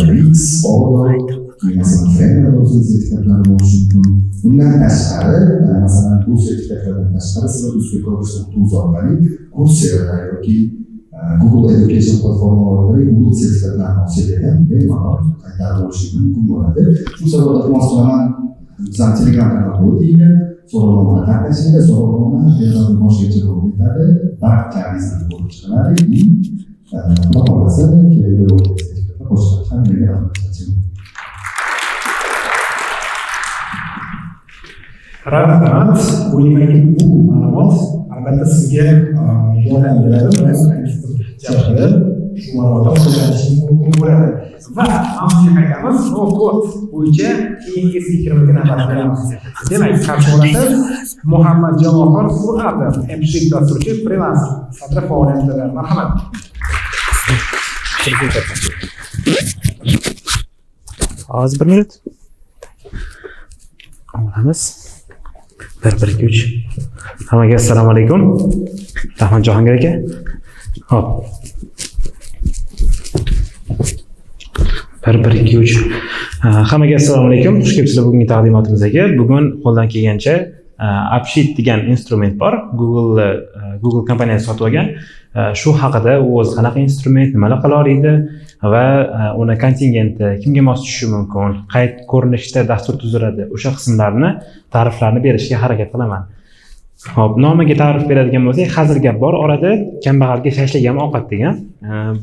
Wix, Odoo, keyin masalan, Framer o'zini sertifikatlari bo'lishi mumkin. Bundan tashqari, masalan, bu sertifikatlardan tashqari sizlar uzbekcourse.uz orqali Coursera yoki Google Education platformalari orqali Google sertifikatlarini olsanglar ham bemalol qaytarib olishingiz mumkin bo'ladi. Shu sababli iltimos qilaman, bizani Telegram kanalga o'tinglar, so'rovnomani qatnashinglar. So'rovnoma fevralning boshigacha davom etadi, barcha arizalar ko'rib chiqiladi и xudo xohlasa, kerakli bo'lgan sertifikatlar qo'shiladi. Hammaga rahmat. Rahmat. O'ylaymanki, bu ma'lumot albatta sizga yordam beradi. Jihatda shu ma'lumotdan foydalanishingiz mumkin bo'ladi. Va mavzuga qaytamiz. No code bo'yicha keyingi spikerimizga navbat beramiz. Demak, qarshi olasiz Muhammad Javohir Sur'atov, MShip dasturchi, frilanser sifatida faoliyat yuritadi. Marhamat. Hozir bir minut. Olamiz. Bir, bir, ikki, uch. Hammaga assalomu alaykum. Rahmat, Jahongir aka. Hop. Bir, bir, ikki, uch. Hammaga assalomu alaykum. Xush kelibsizlar bugungi taqdimotimizga. Bugun qo'ldan kelgancha AppSheet degan instrument bor. Google kompaniyasi sotib olgan. Shu haqida, u o'zi qanaqa instrument, nimalar qila oladi va uni kontingenti kimga mos tushishi mumkin, qay ko'rinishda dastur tuziladi, o'sha qismlarni, ta'riflarni berishga harakat qilaman. Xo'p, nomiga ta'rif beradigan bo'lsak, hazil gap bor orada, kambag'alga shashlik ham ovqat degan.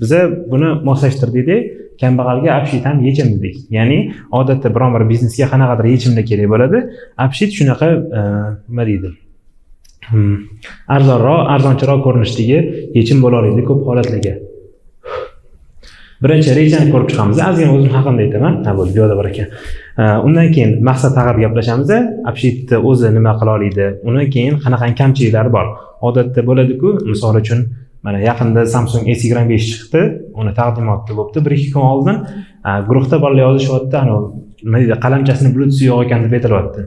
Biza buni moslashtirdik, kambag'alga AppSheet ham yechim dedik. Ya'ni odatda biron bir biznesga qanaqadir yechimlar kerak bo'ladi. AppSheet shunaqa, nima deydi? Arzonroq, arzonchiroq ko'rinishdagi yechim bo'la oladi ko'p holatlarga. Birinchi rejani ko'rib chiqamiz. Ozgina o'zim haqimda aytaman. Ha, bo'ldi, bu yoqda bor ekan. Undan keyin maqsad haqida gaplashamiz. AppSheetni o'zi nima qila oladi? Undan keyin qanaqa kamchiliklari bor? Odatda bo'ladi-ku, misol uchun, mana yaqinda Samsung S25 chiqdi, uni taqdimoti bo'libdi 1-2 kun oldin. Guruhda bolalar yozishyapti, ana nima deydi, qalamchasini Bluetooth yo'q ekan deb aytilyapti.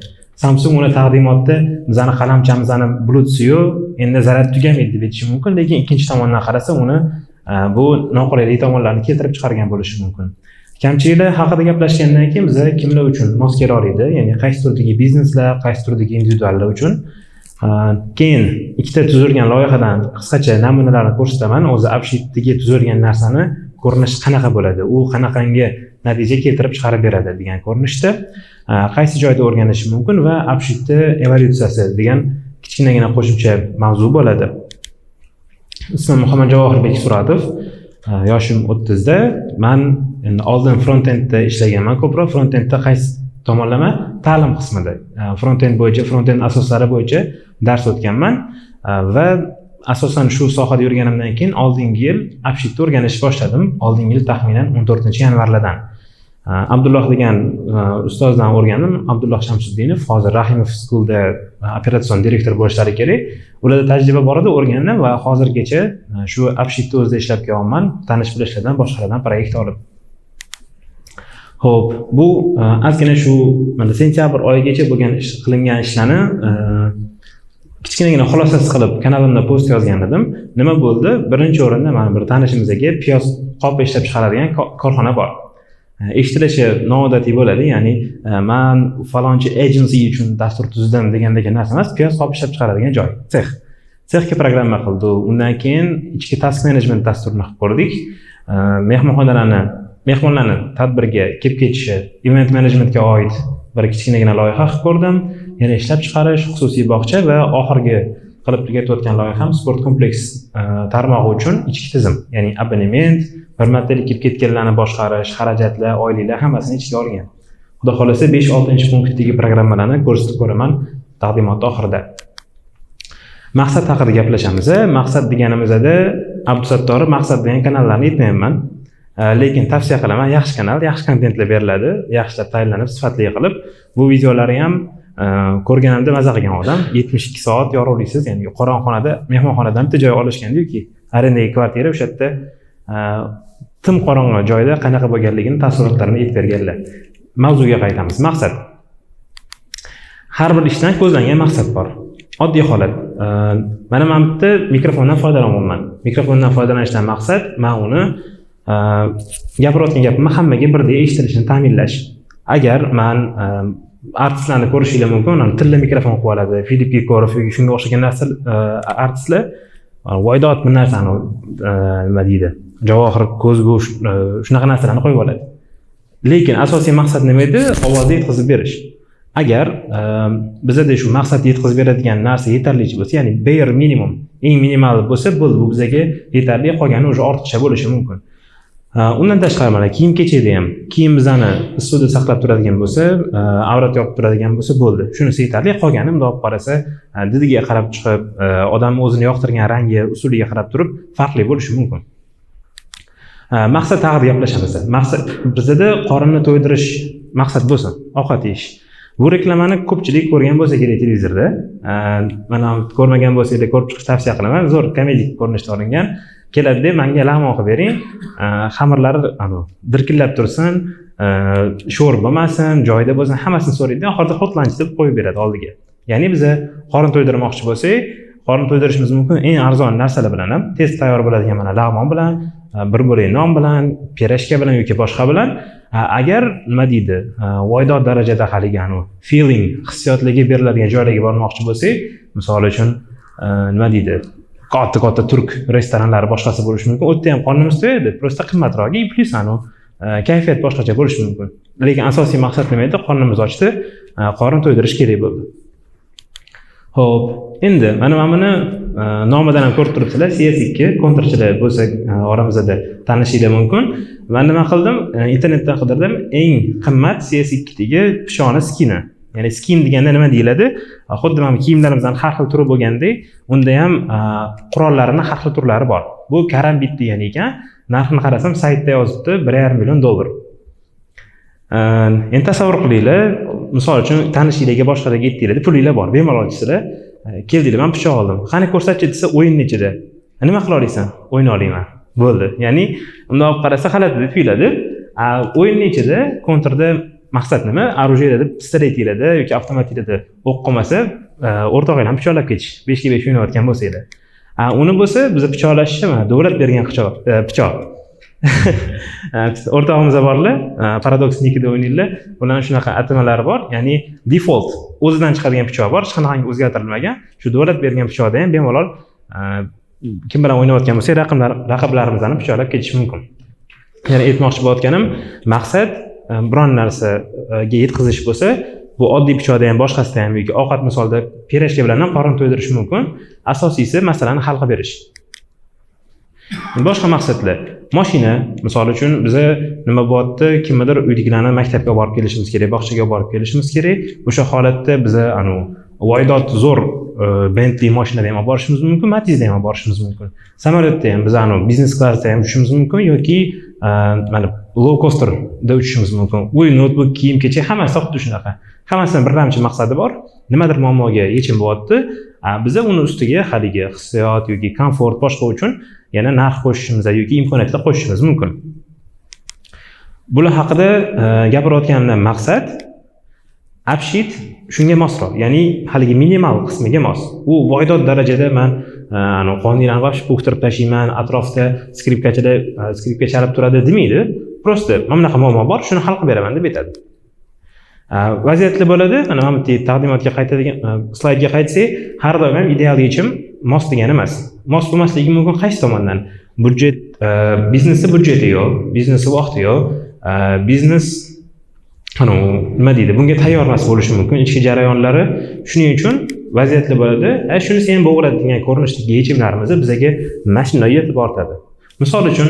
Samsung uni taqdimotda bizani qalamchamizni Bluetooth yo'q, endi zaryad tugamaydi deb aytishi mumkin, lekin ikkinchi tomondan qarasa uni Bu noqulaylik tomonlarni keltirib chiqargan bo'lishi mumkin. Kamchiliklar haqida gaplashgandan keyin biza kimlar uchun mos kela oladi, ya'ni qaysi turdagi bizneslar, qaysi turdagi individuallar uchun. Keyin ikkita tuzilgan loyihadan qisqacha namunalarni ko'rsataman. O'zi AppSheetdagi tuzilgan narsani ko'rinishi qanaqa bo'ladi, u qanaqangi natija keltirib chiqarib beradi degan ko'rinishda, qaysi joyda o'rganish mumkin va AppSheetni evolyutsiyasi degan kichkinagina qo'shimcha mavzu bo'ladi. Ismim Muhammad Javohirbek Suratov, yoshim 30da. Man endi oldin frontendda ishlaganman ko'proq. Frontendda qaysi tomonlama? Ta'lim qismida. Frontend bo'yicha, frontend asoslari bo'yicha dars o'tganman va asosan shu sohada yurganimdan keyin oldingi yil AppSheetni o'rganishni boshladim. Oldingi yil taxminan 14-yanvarlardan. Abdulloh degan ustozdan o'rgandim. Abdulloh Shamsuddinov hozir Rahimov Schoolda operatsion direktor bo'lishlari kerak. Ularda tajriba bor edi, o'rgandim va hozirgacha shu AppSheetni o'zida ishlab kelyapman, tanish bilishlardan, boshqalardan proyekt olib. Ho'p, bu ozgina shu mana sentyabr oyigacha bo'lgan ish, qilingan ishlarni kichkinagina xulosasi qilib kanalimda post yozgan edim. Nima bo'ldi? Birinchi o'rinda mana bir tanishimizga piyoz qop ishlab chiqaradigan korxona bor. Eshitilishi noodatiy bo'ladi, ya'ni man falonchi agency uchun dastur tuzdim degandek narsa emas, piyoz qop ishlab chiqaradigan joy, sex. Sexga programma qildi. Undan keyin ichki task management dasturini qilib ko'rdik. Mehmonxonalarni, mehmonlarni tadbirga kelib ketishi, event managementga oid bir kichkinagina loyiha qilib ko'rdim. Yana ishlab chiqarish, xususiy bog'cha va oxirgi qilib tugatayotgan loyiham sport kompleks tarmog'i uchun ichki tizim, ya'ni abonement, bir martalik kelib ketganlarni boshqarish, xarajatlar, oyliklar, hammasini ichiga olgan. Xudo xohlasa, 5-6 punktdagi programmalarni ko'rsatib ko'raman taqdimot oxirida. Maqsad haqida gaplashamiz. Maqsad deganimizda Abdusattori Maqsad degan kanallarni aytmayapman. Lekin tavsiya qilaman, yaxshi kanal, yaxshi kontentlar beriladi, yaxshilab tayyorlanib, sifatli qilib. Bu videolari ham ko'rganimda maza qilgan odam. 72 soat yorug'liksiz, ya'ni qorong'i xonada, mehmonxonadan bitta joy olishganda-ki, arendaga kvartira, o'sha yerda tim qorong'i joyda qanaqa bo'lganligini taassurotlarini aytib berganlar. Mavzuga qaytamiz. Maqsad. Har bir ishdan ko'zlangan maqsad bor. Oddiy holat. Mana man bitta mikrofondan foydalanyapman. Mikrofondan foydalanishdan maqsad man uni gapirayotgan gapimni hammaga birdek eshitilishini ta'minlash. Agar man artistlarni ko'rishinglar mumkin, ularni tilla mikrofon qo'yib oladi, Filipp Kirkorov yoki shunga o'xshagan narsa, artistlar voydod bir narsani, nima deydi, javohir ko'zgu, shunaqa narsalarni qo'yib oladi. Lekin asosiy maqsad nima edi? Ovozni yetkazib berish. Agar bizada shu maqsadni yetkazib beradigan narsa yetarlicha bo'lsa, ya'ni bare minimum, eng minimal bo'lsa, bo'ldi, bu bizaga yetarli, qolgani уже ortiqcha bo'lishi mumkin. Undan tashqari mana kiyim kechakda ham kiyim bizani issiqda saqlab turadigan bo'lsa, avrat yopib turadigan bo'lsa, bo'ldi. Shunisi yetarli, qolgani bundoq olib qarasa, didiga qarab chiqib, odam o'zini yoqtirgan rangi, usuliga qarab turib farqli bo'lishi mumkin. Maqsad haqida gaplashamiz. Maqsad bizada qorinni to'ydirish maqsad bo'lsin, ovqat yeyish. Bu reklamani ko'pchilik ko'rgan bo'lsa kerak televizorda. Mana ko'rmagan bo'lsanglar, ko'rib chiqishni tavsiya qilaman. Zo'r komedik ko'rinishda olingan. Keladida, menga lag'mon qilib bering, xamirlari anavi dirkillab tursin, sho'r bo'lmasin, joyida bo'lsin, hammasini so'raydi. Oxirida "Hot lunch" deb qo'yib beradi oldiga. Ya'ni biza qorin to'ydirmoqchi bo'lsak, qorin to'ydirishimiz mumkin eng arzon narsalar bilan ham, tez tayyor bo'ladigan mana lag'mon bilan, bir bo'lak non bilan, pirojka bilan yoki boshqa bilan. Agar nima deydi, voydod darajada haligi anavi feeling, hissiyotlarga beriladigan joylarga bormoqchi bo'lsak, misol uchun, nima deydi, katta katta turk restoranlari, boshqasi bo'lishi mumkin. U yerda ham qornimiz to'yadi, просто qimmatroq и plyus anavi kayfiyat boshqacha bo'lishi mumkin. Lekin asosiy maqsad nima edi? Qornimiz ochdi, qorin to'ydirish kerak bo'ldi. Ho'p, endi mana buni nomidan ham ko'rib turibsizlar, CS2, kontrchilar bo'lsa oramizda tanishinglar mumkin. Man nima qildim? Internetdan qidirdim eng qimmat CS2dagi pichoqni skini. Ya'ni skin deganda nima deyiladi? Xuddi mana bu kiyimlarimizdan har xil turi bo'lgandek, unda ham qurollarini har xil turlari bor. Bu karambit degan ekan. Narxini qarasam, saytda yozibdi 1,5 million dollar. Endi tasavvur qilinglar, misol uchun, tanishinglarga, boshqalarga aytdinglar, pulinglar bor, bemalol ichsizlar. Keldinglar, man pichoq oldim, qani ko'rsatchi desa, o'yinni ichida nima qila olasan? O'yna olaman, bo'ldi. Ya'ni bundoq olib qarasa, g'alati deb tuyuladi. O'yinni ichida kontrda maqsad nima? Оружие larda, pistoletinglarda yoki avtomatinglarda o'q qolmasa, o'rtog'inglarni pichoqlab ketish, 5ga 5 o'ynayotgan bo'lsanglar. Uni bo'lsa biza pichoqlashni mana davlat bergan pichoq. O'rtog'imiz borlar, Paradox nikida o'ynaydilar. Ularning shunaqa atamalari bor, ya'ni default o'zidan chiqadigan pichoq bor, hech qanaqangi o'zgartirilmagan. Shu davlat bergan pichoqda ham bemalol kim bilan o'ynayotgan bo'lsak, raqiblarimizni pichoqlab ketish mumkin. Ya'ni aytmoqchi bo'layotganim, maqsad biron narsaga yetkazish bo'lsa, bu oddiy pichoqda ham, boshqasida ham yoki ovqat misolida pirojka bilan ham qorin to'ydirish mumkin. Asosiysi masalani hal qilib berish. Boshqa maqsadlar, mashina, misol uchun biza nima bo'lyapti, kimnidir uydagilarni maktabga borib kelishimiz kerak, bog'chaga borib kelishimiz kerak. O'sha holatda biza anu voydot zo'r Bentley mashinada ham olib borishimiz mumkin, Matizda ham olib borishimiz mumkin. Samolyotda ham biz anu biznes klassda ham uchishimiz mumkin yoki mana low costerda uchishimiz mumkin. Uy, notebook, kiyim-kechak hammasi xuddi shunaqa. Hammasini birlamchi maqsadi bor. Nimadir muammoga yechim bo'lyapti. Biza uni ustiga haligi hissiyot yoki komfort boshqa uchun yana narx qo'shishimiz yoki imkoniyatlar qo'shishimiz mumkin. Bular haqida gapirayotganimdan maqsad AppSheet shunga mosroq, ya'ni haligi minimal qismiga mos. U voydod darajada man qonunlarni вообще bo'ktirib tashlayman, atrofda skripkachida skripka chalib turadi demaydi. Просто mana bunaqa muammo bor, shuni hal qilib beraman deb aytadi. Vaziyatli bo'ladi. Mana bu taqdimotga qaytadigan slaydga qaytsak, har doim ham ideal yechim mos degani emas. Mos bo'lmasligi mumkin qaysi tomondan? Byudjet, biznesda byudjeti yo'q, biznesi vaqti yo'q, biznes nima deydi, bunga tayyor emas bo'lishi mumkin ichki jarayonlari. Shuning uchun vaziyatli bo'ladi. Shunisi ham bo'g'iladi degan ko'rinishdagi yechimlarimizni bizaga mana shunday yetib ortadi. Misol uchun,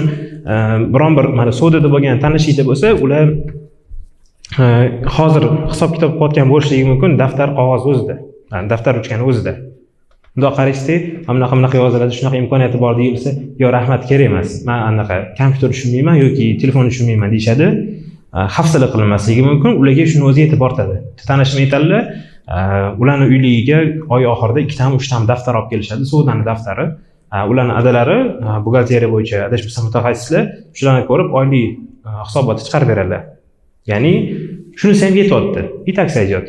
biron bir mana savdoda bo'lgan tanishingda bo'lsa, ular hozir hisob kitob qilayotgan bo'lishligi mumkin, daftar qog'oz o'zida, daftar ruchkani o'zida. Bundoq qarashsak, mana bunaqa yoziladi, shunaqa imkoniyati bor deyilsa, yo rahmat kerak emas, men anaqa kompyuter tushunmayman yoki telefon tushunmayman deyishadi. Hafsala qilinmasligi mumkin, ularga shuni o'zi yetib ortadi. Tanishim aytadilar, ularni uyligiga oy oxirida 2tami 3tami daftar olib kelishadi, savdoni daftari. Ularni adalari buxgalteriya bo'yicha adashmasam mutaxassislar, shularni ko'rib oylik hisobotni chiqarib beradilar. Ya'ni shunisi ham yetyapti. И так сойдет.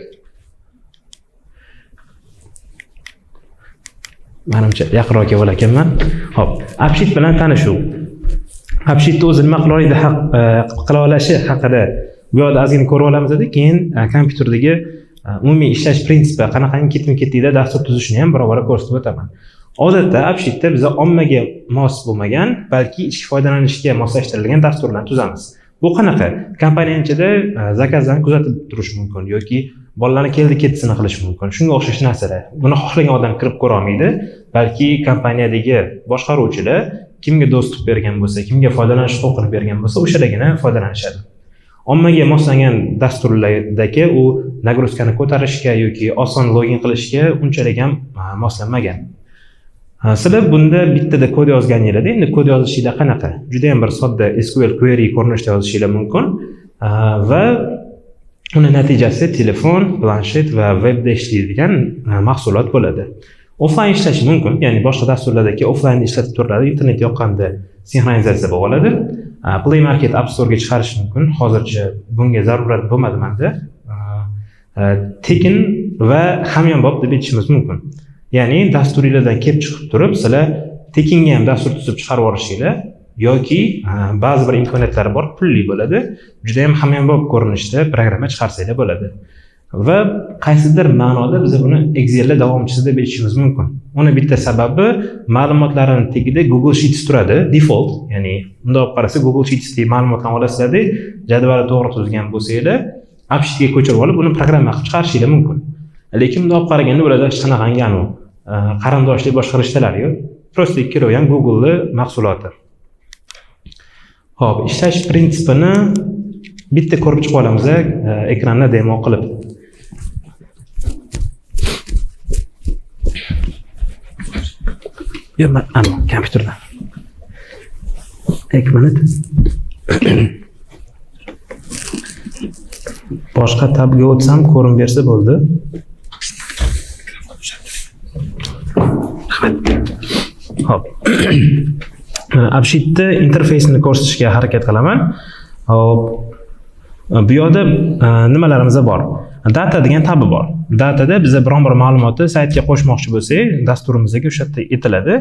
Manimcha yaqinroq kelib ekanman. Xo'p, AppSheet bilan tanishuv. AppSheetni o'zi nima qila oladi, qila olishi haqida bu yoqda ozgina ko'rib olamiz, keyin kompyuterdagi umumiy ishlash prinsipi, qanaqangi ketma-ketlikda dastur tuzishni ham barobar ko'rsatib o'taman. Odatda AppSheetda biz ommaga mos bo'lmagan, balki ichki foydalanishga moslashtirilgan dasturlarni tuzamiz. Bu qanaqa? Kompaniyaning ichida zakazlarni kuzatib turish mumkin yoki bolalarni keldi-ketdisini qilish mumkin. Shunga o'xshash narsalar. Buni xohlagan odam kirib ko'ra olmaydi, balki kompaniyadagi boshqaruvchilar kimga доступ bergan bo'lsa, kimga foydalanish huquqini bergan bo'lsa, o'shalargina foydalanishadi. Ommaga moslangan dasturlardagi u nagruzkani ko'tarishga yoki oson login qilishga unchalik ham moslanmagan. Sizlar bunda bittada kod yozganinglarda, endi kod yozishinglar qanaqa? Juda ham bir sodda SQL query ko'rinishda yozishinglar mumkin va uni natijasi telefon, planshet va webda ishlaydigan mahsulot bo'ladi. Offline ishlashi mumkin, ya'ni boshqa dasturlardagi offline ishlatib turiladi, internet yoqqanda sinxronizatsiya bo'lib oladi. Play Market, App Store'ga chiqarish mumkin. Hozircha bunga zarurat bo'lmadi menda. Tekin va hamyonbop deb aytishimiz mumkin. Ya'ni dasturinglardan kelib chiqib turib, sizlar tekinga ham dastur tuzib chiqarib yuborishinglar yoki ba'zi bir imkoniyatlari bor, pulli bo'ladi. Juda ham hamyonbop ko'rinishda programma chiqarsanglar bo'ladi. Va qaysidir ma'noda biz buni Excel'da davomchisi deb aytishimiz mumkin. Uni bitta sababi ma'lumotlarning tagida Google Sheets turadi, default, ya'ni bunday olib qarasa Google Sheetsdagi ma'lumotlarni olasizlarda, jadvalni to'g'ri tuzgan bo'lsanglar, AppSheetga ko'chirib olib, uni programma qilib chiqarishinglar mumkin. Lekin bunday olib qaraganda ularda hech qanaqangi qarindoshlik boshqa rishtalari yo'q. Просто ikkovi ham Google'ning mahsuloti. Xo'p, ishlash prinsipini bitta ko'rib chiqib olamiz, ekranda demo qilib. Yo'q, ana kompyuterda. 2 minut. Boshqa tabga o'tsam ko'rinib bersa bo'ldi. Xo'p. Mana AppSheetni interfeysini ko'rsatishga harakat qilaman. Xo'p. Bu yoqda nimalarimiz bor? Data degan tabi bor. Datada biza biron bir ma'lumotni saytga qo'shmoqchi bo'lsak, dasturimizga o'sha yerda aytiladi.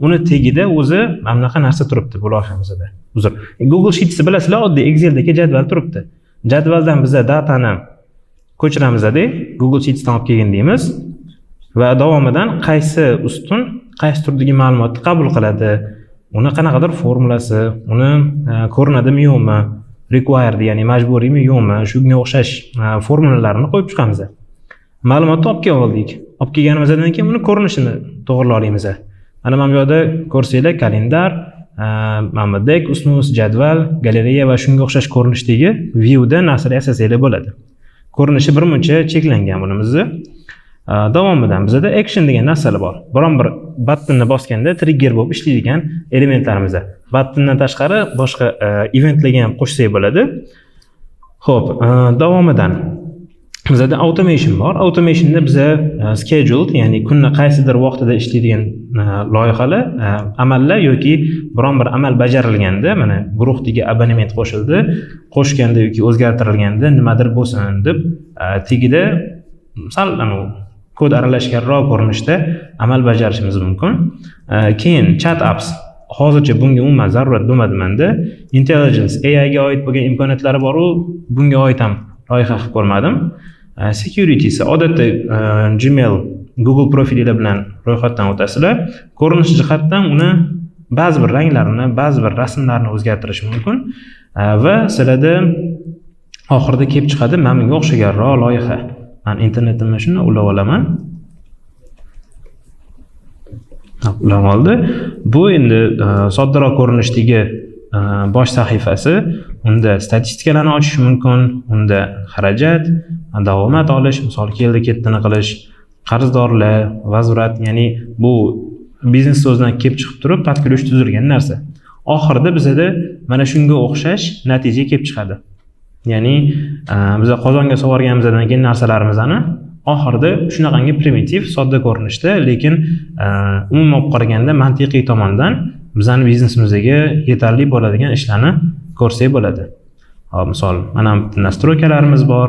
Uni tagida o'zi mana bunaqa narsa turibdi bu loyihamizda. Uzr. Google Sheetsni bilasizlar, oddiy Exceldagi jadval turibdi. Jadvaldan biza datani ko'chiramizda, Google Sheetsdan olib kelgin deymiz va davomidan qaysi ustun qaysi turdagi ma'lumotni qabul qiladi, uni qanaqadir formulasi, uni ko'rinadimi yo'qmi, required ya'ni majburiymi yo'qmi, shunga o'xshash formulalarni qo'yib chiqamiz. Ma'lumotni olib kelib oldik. Olib kelganimizdan keyin uni ko'rinishini to'g'rilay olamiz. Mana bu yerda ko'rsanglar kalendar, mana bu deck, usnus, jadval, galereya va shunga o'xshash ko'rinishdagi viewda narsalar yasasanglar bo'ladi. Ko'rinishi bir muncha cheklangan bunimizni. Davomidan bizda action degan narsalar bor. Biron bir buttonni bosganda trigger bo'lib ishlaydigan elementlarimiz. Buttondan tashqari boshqa eventlarga ham qo'shsak bo'ladi. Xo'p, davomidan bizda automation bor. Automationda biza scheduled, ya'ni kunni qaysidir vaqtida ishlaydigan loyihalar, amallar yoki biron bir amal bajarilganda, mana guruhdagi abonement qo'shildi, qo'shganda yoki o'zgartirilganda nimadir bo'lsin deb tagida sal kod aralashganroq ko'rinishda amal bajarishimiz mumkin. Keyin chat apps. Hozircha bunga umuman zarurat bo'lmadi menda. Intelligence AI ga oid bo'lgan imkoniyatlari bor u, bunga oid ham loyiha qilib ko'rmadim. Security'si odatda Gmail, Google profilinglar bilan ro'yxatdan o'tasizlar. Ko'rinish jihatdan uni ba'zi bir ranglarini, ba'zi bir rasmlarni o'zgartirish mumkin. Va sizlarda oxirida kelib chiqadi mana bunga o'xshaganroq loyiha. Men internetimni shuni ulab olaman. Ulab oldi. Bu endi soddaroq ko'rinishdagi bosh sahifasi. Unda statistikalarni ochish mumkin, unda xarajat, davomat olish, misol keldi ketdini qilish, qarzdorlar, vazvrat, ya'ni bu biznes so'zidan kelib chiqib turib под ключ tuzilgan narsa. Oxirida bizada mana shunga o'xshash natija kelib chiqadi. Ya'ni biz qozonga sovarganimizdan keyin narsalarimizni oxirida shunaqangi primitiv, sodda ko'rinishda, lekin umuman olib qaraganda mantiqiy tomondan bizning biznesimizga yetarli bo'ladigan ishlarni ko'rsak bo'ladi. Hop, misol, mana bitta nastroykalarimiz bor.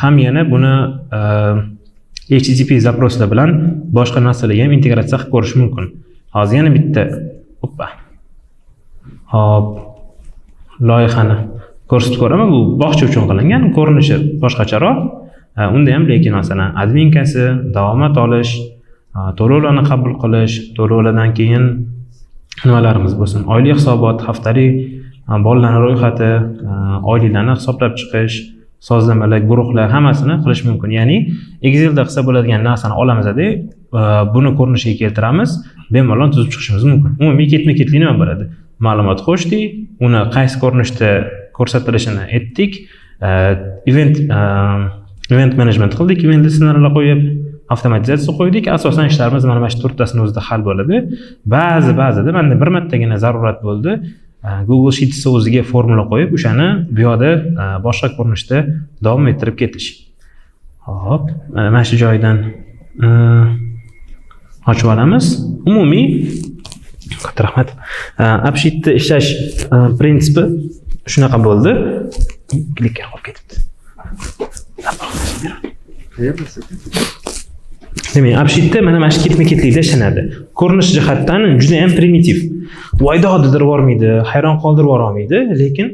Ham yana buni HTTP zaproslar bilan boshqa narsalarga ham integratsiya qilib ko'rish mumkin. Hozir yana bitta, oppa. Hop, loyihani ko'rsatib ko'raman. Bu bog'cha uchun qilingan, ko'rinishi boshqacharoq. Unda ham lekin masalan adminkasi, davomat olish, to'lovlarni qabul qilish, to'lovlardan keyin nimalarimiz bo'lsin, oylik hisobot, haftalik bolalarning ro'yxati, oyliklarni hisoblab chiqish, sozlamalar, guruhlar hammasini qilish mumkin. Ya'ni Excelda qilsa bo'ladigan narsani olamizda, buni ko'rinishiga keltiramiz, bemalol tuzib chiqishimiz mumkin. Umumiy ketma-ketlik nima bo'ladi? Ma'lumot qo'shdik, uni qaysi ko'rinishda ko'rsatilishini aytdik, event management qildik, event listenerlar qo'yib, avtomatizatsiya qo'ydik. Asosan ishlarimiz mana shu to'rttasini o'zida hal bo'ladi. Ba'zida menda bir martagina zarurat bo'ldi. Google Sheets o'ziga formula qo'yib, o'shani bu yoqda boshqa ko'rinishda davom ettirib ketish. Hop, mana shu joydan ochib olamiz. Umumiy katta rahmat. AppSheetda ishlash prinsipi shunaqa bo'ldi. Klikker qolib ketibdi. Demak, AppSheetda mana shu ketma-ketlikda ishlanadi. Ko'rinish jihatdan juda ham primitiv. Voyda dedirib yubormaydi, hayron qoldirib yubormaydi, lekin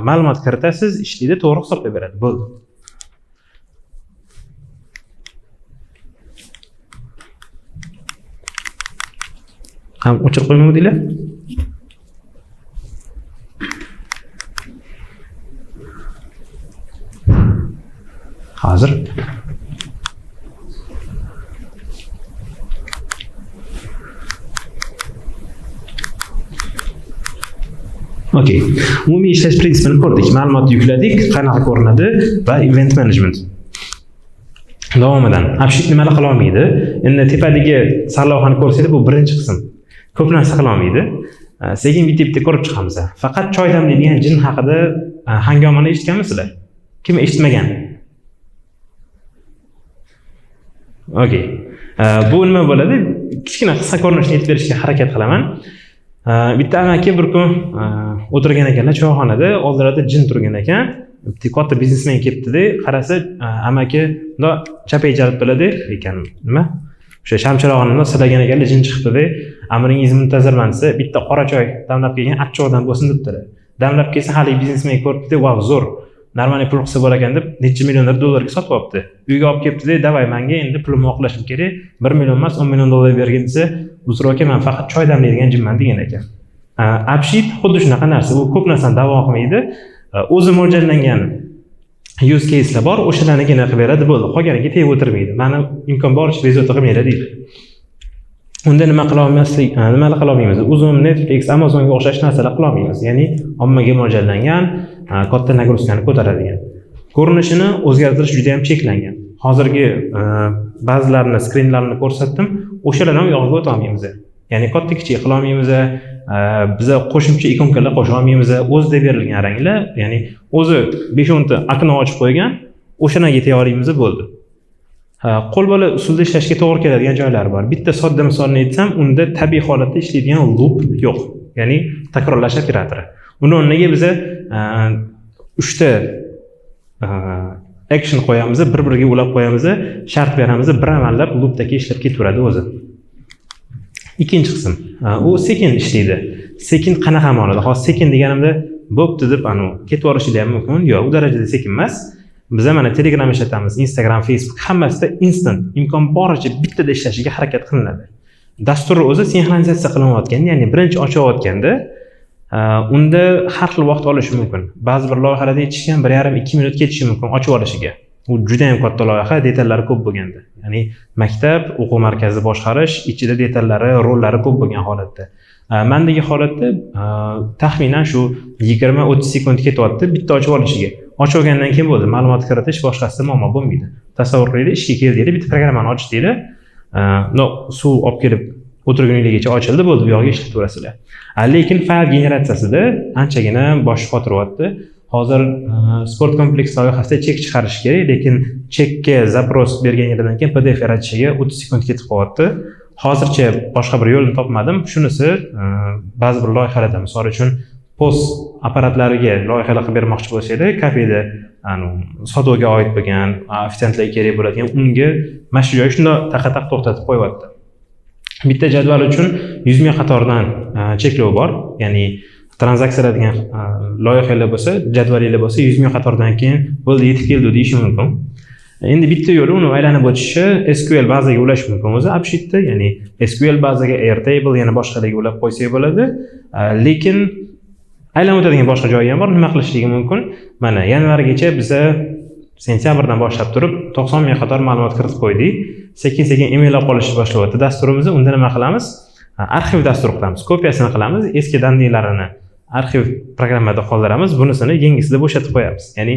ma'lumot kiritasiz, ishlaydi, to'g'ri hisoblab beradi. Bo'ldi. Ham o'chirib qo'ymamadinglar? Hozir. Okey. Umumiy ishlash prinsipini ko'rdik. Ma'lumot yukladik, qanaqa ko'rinadi va event management. Davomidan AppSheet nimalar qila olmaydi? Endi tepadagi sarlavhani ko'rsangiz, bu birinchi qism. Ko'p narsa qila olmaydi. Sekin bitta-bitta ko'rib chiqamiz. Faqat choy damlaydigan jin haqida hangomani eshitganmisizlar? Kim eshitmagan? Okey. Bu nima bo'ladi? Kichkina qisqa ko'rinishni aytib berishga harakat qilaman. Bitta amaki bir kun o'tirgan ekanlar choyxonada, oldilarida jin turgan ekan. Bitta katta biznesmen kelibdida, qarasa, amaki bundoq chapak chalib turadi ekan, nima, o'sha shamchirog'ini bundoq silagan ekanlar, jin chiqibdida. "Amringiz muntazirman", desa, "Bitta qora choy damlab kelgin, achchiqdan bo'lsin", debdilar. Damlab kelsa, haligi biznesmen ko'ribdida, "Vau, zo'r, нормальный pul qilsa bo'lar ekan", deb necha millionlar dollarga sotib olibdi. Uyga olib kelibdida, "Давай, manga endi pulimni oqlashim kerak, 1 million emas, 10 million dollar bergin", desa, "Uzr, aka, man faqat choy damlaydigan jinman", degan ekan. AppSheet xuddi shunaqa narsa, u ko'p narsani da'vo qilmaydi. O'zi mo'ljallangan use caselar bor, o'shalarnigina qilib beradi, bo'ldi, qolganiga tegib o'tirmaydi. "Mani imkon boricha bezovta qilmanglar", deydi. Unda nima qila olmaslik, nimalar qila olmaymiz? Uzum, Netflix, Amazonga o'xshash narsalar qila olmaymiz, ya'ni ommaga mo'ljallangan, katta нагрузка ni ko'taradigan. Ko'rinishini o'zgartirish juda yam cheklangan. Hozirgi ba'zilarini скрин larini ko'rsatdim, o'shalardan u yog'iga o'ta olmaymiz, ya'ni katta kichik qila olmaymiz, biza qo'shimcha ikonkalar qo'sha olmaymiz. O'zida berilgan ranglar, ya'ni o'zi 5-10 ta окно ochib qo'ygan, o'shalarga tega olmaymiz, bo'ldi. Qo'lbola usulda ishlashga to'g'ri keladigan joylari bor. Bitta sodda misolni aytsam, unda tabiiy holatda ishlaydigan loop yo'q, ya'ni takrorlash operatori. Uni o'rniga biza uchta action qo'yamiz, bir biriga ulab qo'yamiz, shart beramiz, bir amallab loopdagi ishlab ketaveradi o'zi. Ikkinchi qism, u sekin ishlaydi. Sekin qanaqa ma'noda? Hozir sekin deganimda, "Bo'pti", deb anavi ketib yuborishinglar ham mumkin. Yo'q, u darajada sekin emas. Biza mana Telegram ishlatamiz, Instagram, Facebook, hammasida instant, imkon boricha bittada ishlashiga harakat qilinadi. Dastur o'zi sinxronizatsiya qilinayotganda, ya'ni birinchi ochilayotganda, unda har xil vaqt olishi mumkin. Ba'zi bir loyihalarda aytishgan, 1,5-2 minut ketishi mumkin ochib olishiga. U juda yam katta loyiha, detallari ko'p bo'lganda, ya'ni maktab, o'quv markazi boshqarish, ichida detallari, rollari ko'p bo'lgan holatda. Mandagi holatda taxminan shu 20-30 sekund ketyapti bitta ochib olishiga. Ochib olgandan keyin bo'ldi, ma'lumot kiritish, boshqasida muammo bo'lmaydi. Tasavvur qilinglar, ishga keldinglar, bitta programmani ochdinglar, no suv olib kelib o'tirguninglargacha ochildi, bo'ldi, bu yog'iga ishlataverasizlar. Lekin fayl generatsiyasida anchagina bosh qotiryapti. Hozir sport kompleks loyihasida chek chiqarish kerak, lekin chekka запрос berganinglardan keyin PDF yaratishiga 30 sekund ketib qolyapti. Hozircha boshqa bir yo'lini topmadim. Shunisi, ba'zi bir loyihalarda, misol uchun, POS apparatlariga loyihalar qilib bermoqchi bo'lsanglar, kafeda sotuvga oid bo'lgan, ofitsiantlarga kerak bo'ladigan, unga mana shu joyi shundoq taqa taq to'xtatib qo'yyapti. Bitta jadval uchun 100 000 qatordan cheklov bor, ya'ni tranzaksiyalar degan loyihalar bo'lsa, jadvalinglar bo'lsa, 100 000 qatordan keyin "Bo'ldi, yetib keldi", deyishi mumkin. Endi bitta yo'li uni aylanib o'tishi, SQL bazaga ulash mumkin o'zi AppSheetda, ya'ni SQL bazaga, Airtable, yana boshqalarga ulab qo'ysak bo'ladi. Lekin aylanib o'tadigan boshqa joyi ham bor. Nima qilishligi mumkin? Mana yanvargacha biza sentyabrdan boshlab turib 90 000 qator ma'lumot kiritib qo'ydik. Sekin sekin email olib qolishni boshlayapti dasturimizni. Unda nima qilamiz? Arxiv dastur qilamiz, kopiyasini qilamiz, eski данный larini arxiv programmada qoldiramiz, bunisini yangisida bo'shatib qo'yamiz, ya'ni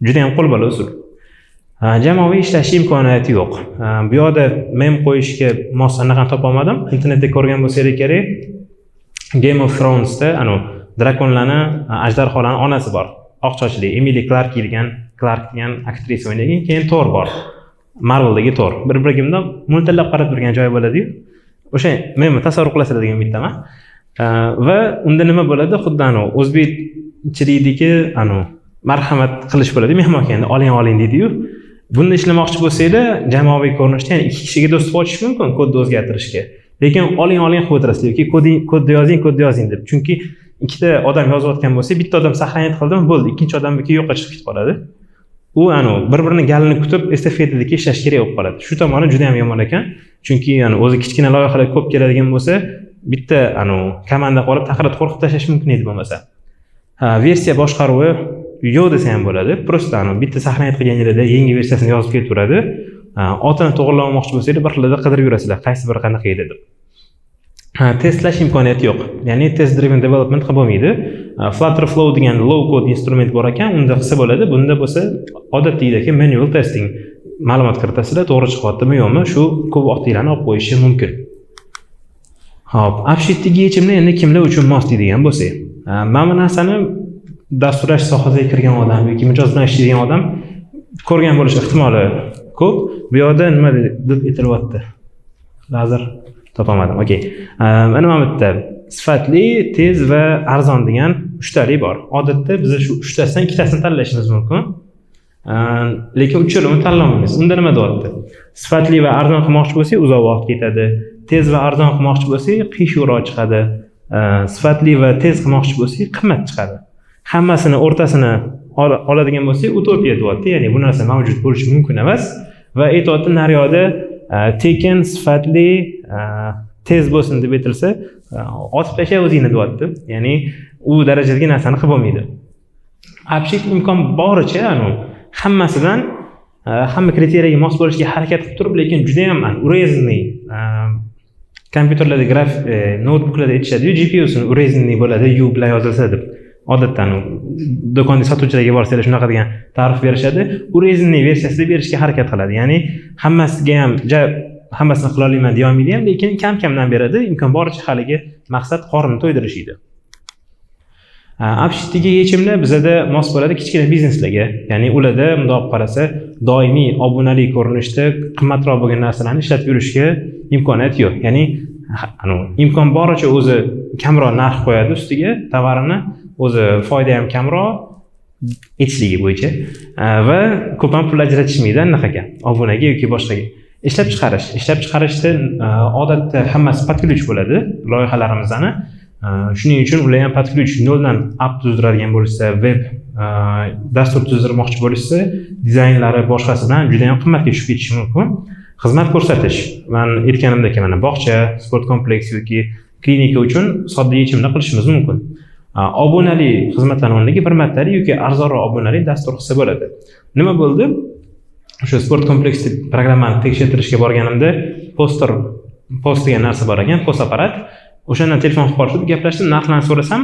juda yam qo'lbola usul. Jamoaviy ishlash imkoniyati yo'q. Bu yoqda mem qo'yishga mos anaqani topolmadim. Internetda ko'rgan bo'lsanglar kerak, Game of Thronesda anavi drakonlarni, ajdarholarni onasi bor, oq sochli, Emili Clark degan aktrisa o'ynagan. Keyin Tor bor, Marveldagi Tor. Bir biriga bundoq mo'ltallab qarab turgan joyi bo'ladiyu, o'sha meni tasavvur qilasizlar degan umiddaman. Va unda nima bo'ladi? Xuddi anavi o'zbekchilikdagi anavi marhamat qilish bo'ladi, mehmon kelganda "Oling, oling", deydiyu. Bunda ishlamoqchi bo'lsanglar jamoaviy ko'rinishda, ya'ni ikki kishiga доступ ochish mumkin kodni o'zgartirishga, lekin "Oling, oling" qilib o'tirasizlar yoki "Kodni yozing, kodni yozing", deb. Chunki ikkita odam yozayotgan bo'lsa, bitta odam сохранить qildimi, bo'ldi, ikkinchi odamniki yo'qqa chiqib ketib qoladi. U anavi bir birini galini kutib, estafetadagi ishlash kerak bo'lib qoladi. Shu tomoni juda yam yomon ekan, chunki yani o'zi kichkina loyihalar ko'p keladigan bo'lsa, bitta anavi komanda qolib, taqirlatib qo'rqitib tashlash mumkin edi bo'lmasa. Ha, versiya boshqaruvi yo'q desa ham bo'ladi. Просто anavi bitta сохранить qilganinglarda yangi versiyasini yozib ketaveradi. Otini to'g'irlab olmoqchi bo'lsanglar, bir xilida qidirib yurasizlar, qaysi biri qanaqa edi deb. Ha, testlash imkoniyati yo'q, ya'ni test driven development qilib bo'lmaydi. Flutter Flow degan low code instrument bor ekan, unda qilsa bo'ladi. Bunda bo'lsa odatdagidek manual testing, ma'lumot kiritasizlar, to'g'ri chiqyaptimi, yo'qmi, shu ko'p vaqtinglarni olib qo'yishi mumkin. Ho'p, AppSheetdagi yechimlar endi kimlar uchun mos deydigan bo'lsak, mana bu narsani dasturlash sohasiga kirgan odam yoki mijoz bilan ishlaydigan odam ko'rgan bo'lish ehtimoli ko'p. Bu yoqda nima deb aytilyapti? Hozir topolmadim. Okey, mana bu yerda Sifatli, tez va arzon degan uchtalik bor. Odatda biz shu uchtasidan ikkitasini tanlashimiz mumkin, lekin uchalovini tanlamaymiz. Unda nima deyapti? Sifatli va arzon qilmoqchi bo'lsak, uzoq vaqt ketadi. Tez va arzon qilmoqchi bo'lsak, qiyshiqroq chiqadi. Sifatli va tez qilmoqchi bo'lsak, qimmat chiqadi. Hammasini o'rtasini oladigan bo'lsak, utopiya deyapti, ya'ni bu narsa mavjud bo'lishi mumkin emas. Va aytyapti, naryoqda tekin, sifatli, tez bo'lsin deb aytilsa, otib tasha o'zingni deyapti, ya'ni u darajadagi narsani qilib bo'lmaydi. AppSheet imkon boricha anavi hammasidan hamma kriteriyaga mos bo'lishga harakat qilib turib, lekin judayam урезанный, kompyuterlarda graf noutbuklarda aytishadiyu, GPUsini урезанный bo'ladi, U bilan yozilsa deb. Odatda do'konda sotuvchilarga borsanglar, shunaqa degan ta'rif berishadi. Урезанный versiyasida berishga harakat qiladi, ya'ni hammasiga ham ja hammasini qila olmayman deyolmaydi ham, lekin kam kamdan beradi imkon boricha. Haligi maqsad qorinni to'ydirish edi. AppSheetdagi yechimlar bizada mos bo'ladi kichkina bizneslarga, ya'ni ularda bundoq olib qarasa, doimiy obunali ko'rinishda qimmatroq bo'lgan narsalarni ishlatib yurishga imkoniyat yo'q. Ya'ni anavi imkon boricha o'zi kamroq narx qo'yadi ustiga tovarini, o'zi foyda ham kamroq aytishligi bo'yicha va ko'p ham pul ajratishmaydi anaqaga, obunaga yoki boshqaga. Ishlab chiqarish, ishlab chiqarishda odatda hammasi под ключ bo'ladi loyihalarimizni. Shuning uchun ular ham под ключ noldan app tuzdiradigan bo'lishsa, veb dastur tuzdirmoqchi bo'lishsa, dizaynlari, boshqasidan juda yam qimmatga tushib ketishi mumkin. Xizmat ko'rsatish, man aytganimdek, mana bog'cha, sport kompleks yoki klinika uchun sodda yechimlar qilishimiz mumkin. Obunali xizmatlarni o'rniga bir martalik yoki arzonroq obunali dastur qilsa bo'ladi. Nima bo'ldi? O'sha sport kompleksi programmani tekshirtirishga borganimda, poster POS degan narsa bor ekan, POS apparat. O'shandan telefon qilib qolishdi, gaplashdim, narxlarni so'rasam,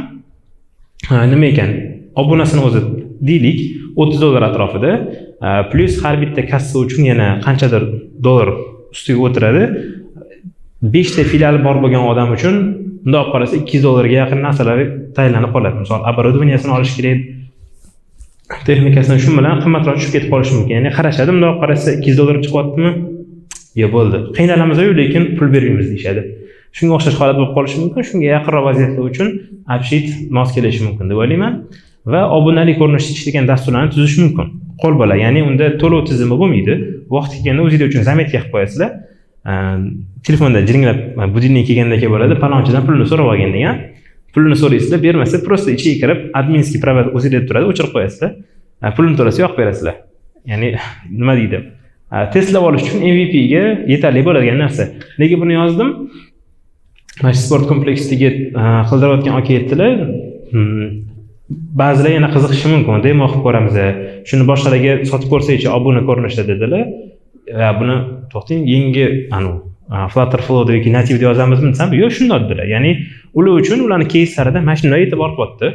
nima ekan, obunasini o'zi deylik 30 dollar atrofida, plyus har bitta kassa uchun yana qanchadir dollar ustiga o'tiradi. Beshta filiali bor bo'lgan odam uchun bundoq olib qarasa, 200 dollarga yaqin narsalar tayinlanib qoladi. Misol, оборудование sini olish kerak, texnikasini, shu bilan qimmatroq tushib ketib qolishi mumkin. Ya'ni qarashadi, bundoq olib qarasa, 200 dollar chiqyaptimi, yo bo'ldi, qiynalamiz-yu, lekin pul bermaymiz deyishadi. Shunga o'xshash holat bo'lib qolishi mumkin. Shunga yaqinroq vaziyatlar uchun AppSheet mos kelishi mumkin deb o'ylayman. Va obunali ko'rinishda ishlagan dasturlarni tuzish mumkin qo'lbola, ya'ni unda to'lov tizimi bo'lmaydi. Vaqti kelganda o'zinglar uchun заметка qilib qo'yasizlar, telefonda jiringlab будильник kelgandek bo'ladi, palonchidan pulini so'rab olgin degan. Pulini so'raysizlar, bermasa, просто ichiga kirib, админский права o'zinglarda turadi, o'chirib qo'yasizlar, pulini to'lasa, yoqib berasizlar. Ya'ni nima deydi, testlab olish uchun MVPga yetarli bo'ladigan narsa. Nega buni yozdim? Mana shu sport kompleksdagi qildirayotgan aka aytdilar, ba'zilar yana qiziqishi mumkin, demo qilib ko'ramiz, shuni boshqalarga sotib ko'rsakchi obuna ko'rinishda dedilar. Buni to'xtang, yangi anavi Flutter Flowda yoki Nativeda yozamizmi desam, yo'q, shundoq dedilar. Ya'ni ular uchun, ularni keyslarida mana shunday yetib ortyapti,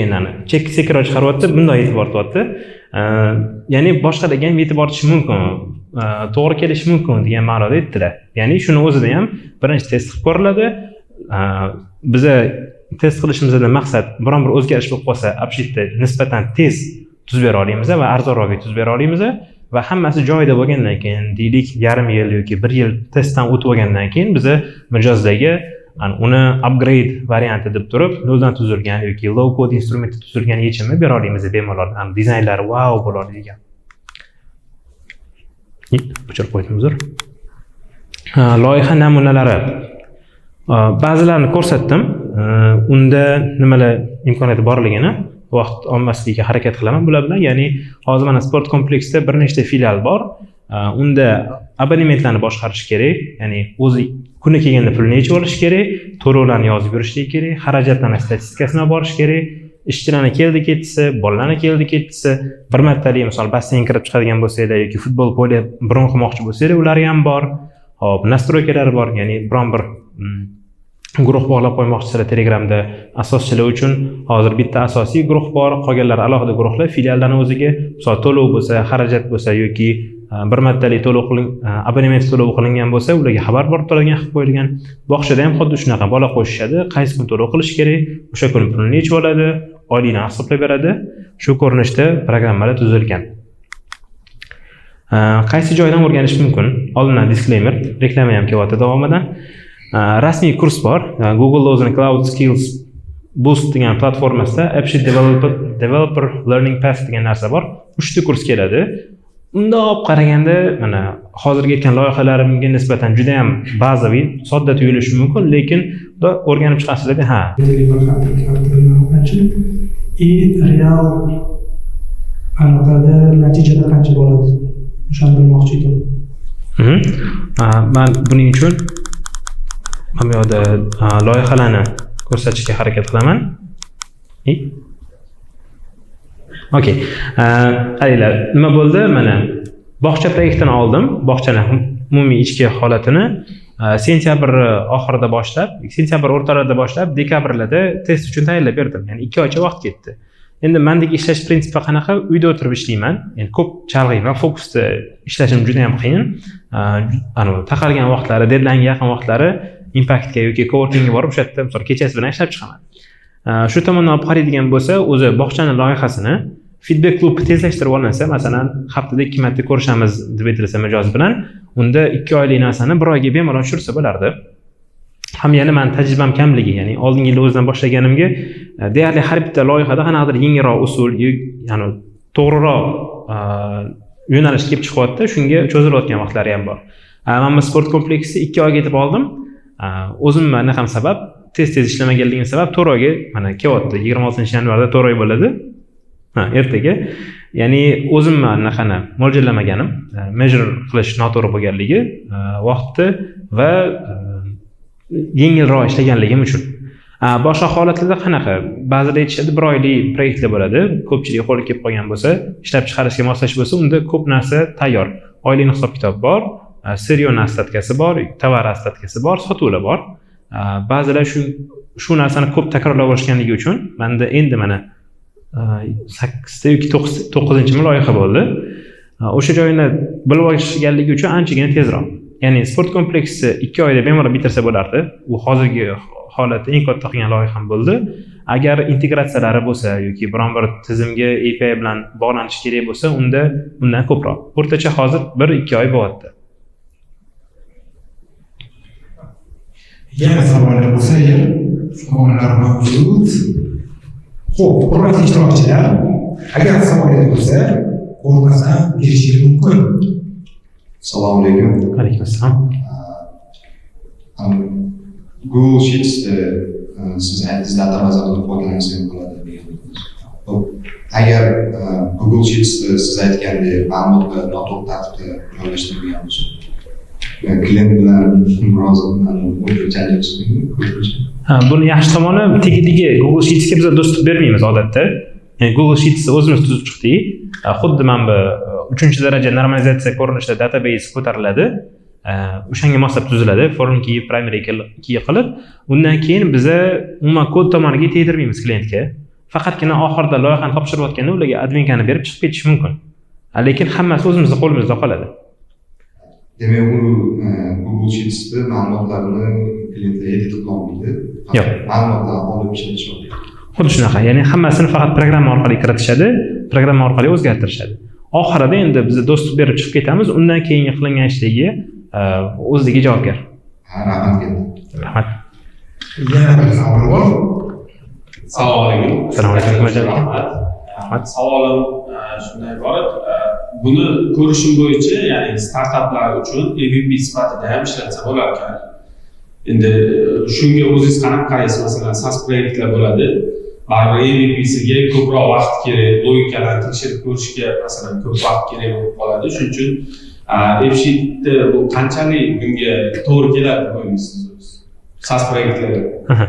endi chek sekinroq chiqaryapti, bundoq yetib ortyapti, ya'ni boshqalarga ham yetib ortishi mumkin, to'g'ri kelishi mumkin degan ma'noda aytdilar. Ya'ni shuni o'zida ham birinchi test qilib ko'riladi. Biza test qilishimizdan maqsad, biron bir o'zgarish bo'lib qolsa, AppSheetda nisbatan tez tuzib bera olamiz va arzonroqga tuzib bera olamiz. Va hammasi joyida bo'lgandan keyin, deylik, yarim yil yoki bir yil testdan o'tib olgandan keyin, biza mijozlarga uni upgrade varianti deb turib, noldan tuzilgan yoki low code instrumentda tuzilgan yechimni bera olamiz bemalol, dizaynlari vau bo'ladi degan. O'chirib qo'ydim, uzr. Loyiha namunalari, ba'zilarini ko'rsatdim, unda nimalar imkoniyati borligini. Vaqt olmaslikka harakat qilaman bular bilan. Ya'ni hozir mana sport kompleksida bir nechta filial bor, unda abonementlarni boshqarish kerak, ya'ni o'zi kuni kelganda pulni yechib olish kerak, to'lovlarni yozib yurishlik kerak, xarajatlarni statistikasini olib borish kerak, ishchilarni keldi ketdisi, bolalarni keldi ketdisi. Bir martalik, misol, basseyn kirib chiqadigan bo'lsanglar yoki futbol поле bron qilmoqchi bo'lsanglar, ulari ham bor. Hop, настройка lari bor, ya'ni biron bir guruh bog'lab qo'ymoqchisizlar Telegramda asoschilar uchun. Hozir bitta asosiy guruh bor, qolganlari alohida guruhlar filiallarni o'ziga. Misol, to'lov bo'lsa, xarajat bo'lsa yoki bir martalik to'lov qilin, abonement to'lovi qilingan bo'lsa, ularga xabar borib turadigan qilib qo'yilgan. Bog'chada ham xuddi shunaqa, bola qo'shishadi, qaysi kun to'lov qilish kerak, o'sha kuni pulini yechib oladi, oylikni hisoblab beradi. Shu ko'rinishda programmalar tuzilgan. Qaysi joydan o'rganish mumkin? Oldindan disclaimer, reklama ham kelyapti davomidan. Rasmiy kurs bor. Google o'zini Cloud Skills Boost degan platformasida AppSheet Developer Learning Path degan narsa bor. Uchta kurs keladi. Undoq olib qaraganda, mana hozirgi aytgan loyihalarimga nisbatan juda ham bazaviy, sodda tuyulishi mumkin, lekin bundoq o'rganib chiqasizda, ha. Bir hafta qancha и real anaqada natijada qancha bo'ladi, o'shani bilmoqchi edim. Man buning uchun mana bu yoqda loyihalarni ko'rsatishga harakat qilaman. Okey. Qaranglar, nima bo'ldi? Mana bog'cha proyektini oldim. Bog'chani umumiy ichki holatini sentyabr oxirida boshlab, sentyabr o'rtalarida boshlab, dekabrlarda test uchun tayyorlab berdim. Ya'ni 2 oycha vaqt ketdi. Endi mandagi ishlash prinsipi qanaqa? Uyda o'tirib ishlayman. Endi ko'p chalg'iyman, fokusda ishlashim juda ham qiyin. Anavi taqalgan vaqtlari, deadline'ga yaqin vaqtlari Impactga yoki coworkingga borib, o'sha yerda misol kechasi bilan ishlab chiqaman. Shu tomondan olib qaraydigan bo'lsa, o'zi bog'chani loyihasini feedback loop tezlashtirib olinsa, masalan, haftada 2 marta ko'rishamiz deb aytilsa mijoz bilan, unda 2 oylik narsani 1 oyga bemalol tushirsa bo'lardi. Ham yana mani tajribam kamligi, ya'ni oldingi yil o'zidan boshlaganimga deyarli har bitta loyihada qanaqadir yengilroq usul, ya'ni to'g'riroq yo'nalish kelib chiqyapti, shunga cho'zilayotgan vaqtlari ham bor. Mana bu sport kompleksi 2 oyga yetib oldim. O'zimni anaqam sabab, tez-tez ishlamaganligim sabab 4 oyga mana kelyapti. 26-yanvarda 4 oy bo'ladi. Ha, ertaga. Ya'ni o'zimni anaqani mo'ljallamaganim, measure qilish noto'g'ri bo'lganligi, vaqtni va yengilroq ishlaganligim uchun. Boshqa holatlarda qanaqa? Ba'zida aytishadi, 1 oylik proyektlar bo'ladi. Ko'pchilik qo'li kelib qolgan bo'lsa, ishlab chiqarishga moslashib bo'lsa, unda ko'p narsa tayyor. Oylik hisob-kitob bor, сырьё остатка si bor, tovar остатка si bor, sotuvlar bor. Ba'zilar shu narsani ko'p takrorlab olishganligi uchun menda endi mana 8ta yoki 9-chi loyiha bo'ldi. O'sha joyini bilib olishganligi uchun anchagina tezroq. Ya'ni sport kompleksi 2 oyda bemalol bitirsa bo'lardi. U hozirgi holatda eng katta qilgan loyiham bo'ldi. Agar integratsiyalari bo'lsa yoki biron bir tizimga API bilan bog'lanish kerak bo'lsa, unda undan ko'proq. O'rtacha hozir 1-2 oy bo'lyapti. Yana savollar bo'lsa, agar savollar mavjud. Xo'p, hurmatli ishtirokchilar, agar savollar bo'lsa, qo'rqmasdan berishingiz mumkin. Assalomu alaykum. Alaykum assalom. Google Sheets'da siz aytdingiz, databazadan foydalansa ham bo'ladi degan. Xo'p, agar Google Sheets'da siz aytgandek ma'lumotlar noto'g'ri tartibda joylashtirilgan bo'lsa, klient bilan biroz janjal chiqdimi ko'pincha? Ha, buni yaxshi tomoni tegidagi Google Sheets'ga biz доступ bermaymiz odatda. Ya'ni Google Sheets'ni o'zimiz tuzib chiqdik. Xuddi mana bu 3-daraja normalizatsiya ko'rinishida database ko'tariladi. O'shanga moslab tuziladi, foreign key, primary key qilib, undan keyin biza umuman kod tomoniga tegdirmaymiz klientga. Faqatgina oxirida loyihani topshirayotganda ularga админка ni berib chiqib ketish mumkin. Lekin hammasi o'zimizni qo'limizda qoladi. Demak, u Google Sheets'da ma'lumotlarni klientlar edit qila olmaydi. Yo'q. Ma'lumotlarni olib ishlatish olmaydi. Xuddi shunaqa. Ya'ni hammasini faqat programma orqali kiritishadi, programma orqali o'zgartirishadi. Oxirida endi biz доступ berib chiqib ketamiz, undan keyingi qilingan ishligi o'zligi javobgar. Ha, rahmat katta. Rahmat. Yana bir savol bor. Assalomu alaykum. Assalomu alaykum, Akmaljon aka. Rahmat. Rahmat. Savolim shundan iborat. Buni ko'rishim bo'yicha, ya'ni startaplar uchun MVP sifatida ham ishlatsa bo'lar ekan. Endi shunga o'zingiz qanaqa qaraysiz? Masalan, SaaS proyektlar bo'ladi. Baribir MVPsiga ko'proq vaqt kerak, logikalarni tekshirib ko'rishga masalan ko'p vaqt kerak bo'lib qoladi. Shuning uchun AppSheetni bu qanchalik bunga to'g'ri keladi deb o'ylaysiz o'zingiz? SaaS proyektlarga.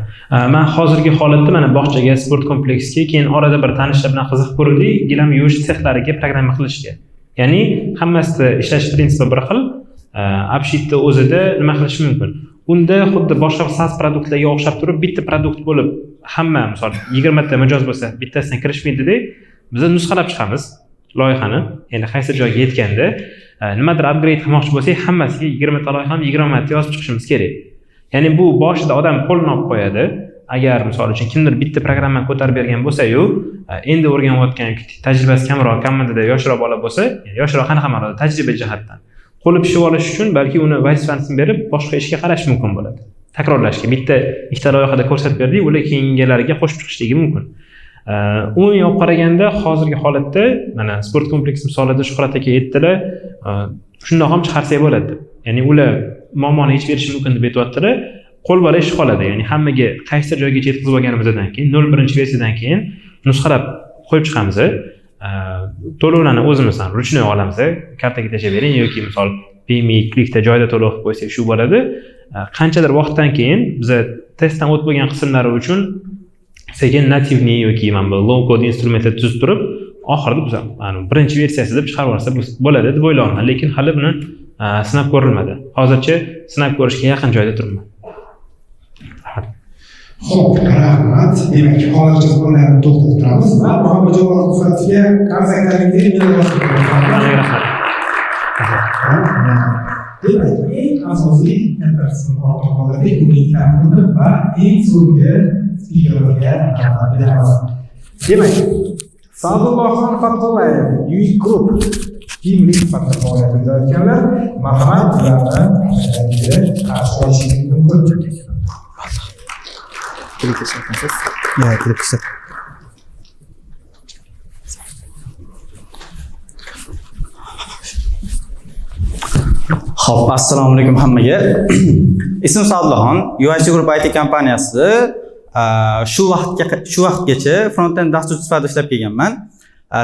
Man hozirgi holatda mana bog'chaga, sport kompleksiga, keyin orada bir tanishlar bilan qiziqib ko'rdik, gilam yuvish sexlariga programma qilishga. Ya'ni hammasida ishlash prinsipi bir xil. AppSheetni o'zida nima qilish mumkin? Unda xuddi boshqa SaaS produktlarga o'xshab turib, bitta produkt bo'lib, hamma misol 20 ta mijoz bo'lsa, bittasidan kirishmaydida, biz nusxalab chiqamiz loyihani. Ya'ni qaysi joyga yetganda nimadir upgrade qilmoqchi bo'lsak, hammasiga 20 ta loyihani 20 marta yozib chiqishimiz kerak. Ya'ni bu boshida odam qo'lini olib qo'yadi. Agar misol uchun kimdir bitta programmani ko'tarib bergan bo'lsa-yu, endi o'rganayotgan yoki tajribasi kamroq, komandada yoshroq bola bo'lsa, ya'ni yoshroq qanaqa ma'noda, tajriba jihatdan qo'li pishib olish uchun balki uni vazifasini berib boshqa ishga qarash mumkin bo'ladi. takrorlashga. Bitta ikkita loyihada ko'rsatib berdik, ular keyingilariga qo'shib chiqishligi mumkin. Umumiy olib qaraganda hozirgi holatda mana sport kompleksi misolida Shuhrat aka aytdilar, shundoq ham chiqarsak bo'ladi deb. Ya'ni ular muammoni yechib berishi mumkin deb aytyaptilar. Qo'l bola ish qoladi. Ya'ni hammaga qaysi joygacha yetkazib olganimizdan keyin 0.1 versiyadan keyin nusxalab qo'yib chiqamiz. To'lovlarni o'zimiz ham ruchnoy olamiz. Kartaga tashlab bering yoki misol Payme, Clickda joyida to'lov qilib qo'ysak shu bo'ladi. Qanchadir vaqtdan keyin biza testdan o'tib bo'lgan qismlari uchun sekin nativniy yoki mana bu low code instrumentlar tuzib turib, oxirida biz birinchi versiyasi deb chiqarib olsa bo'ladi deb o'ylayman, lekin hali buni sinab ko'rilmadi. Hozircha sinab ko'rishga yaqin joyda turibman. Xo'p, rahmat. Demak, hozircha savollarni to'xtatib turamiz va Muhammadjon Ortiqovga konsertlaringizga minnatdorchilik Rahmat. Demak, eng asosiy katta qismini ortda qoldirdik bugungi taqdimni va eng so'nggi spikerlarga rahmat beramiz. Demak, Sa'dullohxon Fathullayev, UIC Group Team Lead sifatida faoliyat yuritayotganlar, marhamat, ularni qarshi olishingiz mumkin. Xo'p, assalomu alaykum hammaga. Ismim Sa'dullohxon, UIC Group IT kompaniyasi shu vaqtgacha front-end dasturchi sifatida ishlab kelganman.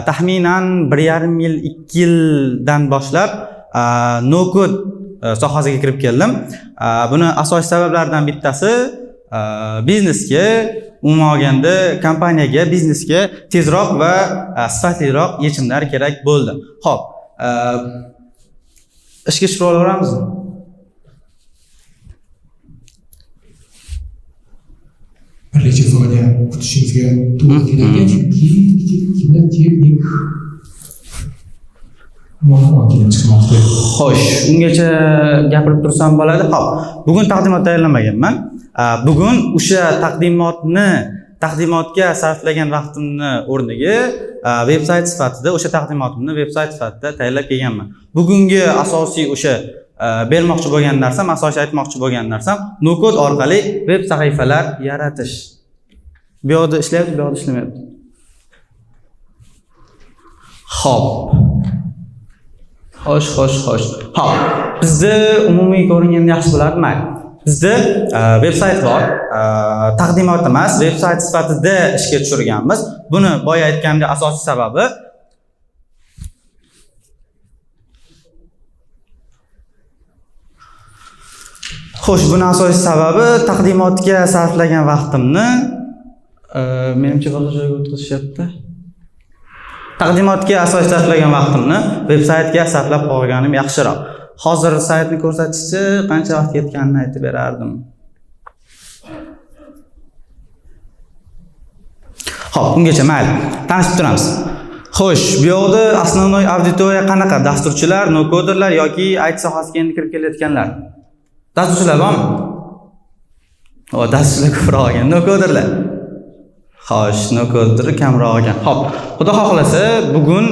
Taxminan 1,5 yil, 2 yildan boshlab no-code sohasiga kirib keldim. Buni asosiy sabablaridan bittasi biznesga, umuman olganda kompaniyaga, biznesga tezroq va sifatliroq yechimlar kerak bo'ldi. Xo'p, ishga tushib olaveramizmi? Bir necha soniya kutishimizga to'g'ri keladi, chunki kichikgina texnik muammo kelib chiqmoqda. Xo'sh, ungacha gapirib tursam bo'ladi. Xo'p, bugun taqdimot tayyorlamaganman. Bugun o'sha taqdimotga sarflagan vaqtimni o'rniga veb-sayt sifatida o'sha taqdimotimni veb-sayt sifatida tayyorlab kelganman. Bugungi asosiy o'sha bermoqchi bo'lgan narsam, asosiy aytmoqchi bo'lgan narsam no-code orqali veb sahifalar yaratish. Bu yoqda ishlayapti, bu yoqda ishlamayapti. Xo'p. Xo'sh. Xo'p, bizda umumiy ko'ringanda yaxshi bo'lardi, mayli. Bizda veb-sayt bor. Taqdimot emas, veb-sayt sifatida ishga tushirganmiz. Buni boya aytganimdek asosiy sababi xo'sh, buni asosiy sababi taqdimotga sarflagan vaqtimni menimcha boshqa joyga o'tkazishyapti. Taqdimotga asosiy sarflagan vaqtimni veb-saytga sarflab qo'yganim yaxshiroq. Hozir saytni ko'rsatishchi qancha vaqt ketganini aytib berardim. Xo'p, ungacha mayli, tanishib turamiz. Xo'sh, bu yoqda основной auditoriya qanaqa? Dasturchilar, no-coderlar yoki IT sohasiga endi kirib kelayotganlar? Dasturchilar bormi? O, dasturchilar ko'proq ekan, no-coderlar. Xo'sh, no-coder kamroq ekan. Xo'p, Xudo xohlasa bugun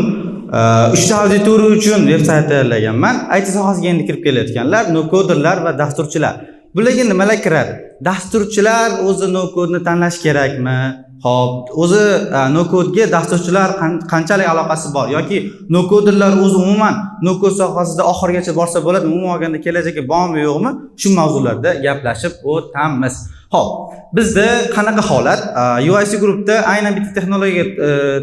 3 ta auditoriya uchun veb-sayt tayyorlaganman. IT sohasiga endi kirib kelayotganlar, no-coderlar va dasturchilar. Bularga nimalar kiradi? Dasturchilar o'zi no-codeni tanlash kerakmi? Xo'p, o'zi no-codega dasturchilar qanchalik aloqasi bor yoki no-coderlar o'zi umuman no-code sohasida oxirigacha borsa bo'ladimi? Umuman olganda kelajakka bormi yo'qmi? Shu mavzularda gaplashib o'tamiz. Xo'p, bizda qanaqa holat? UIC Groupda aynan bitta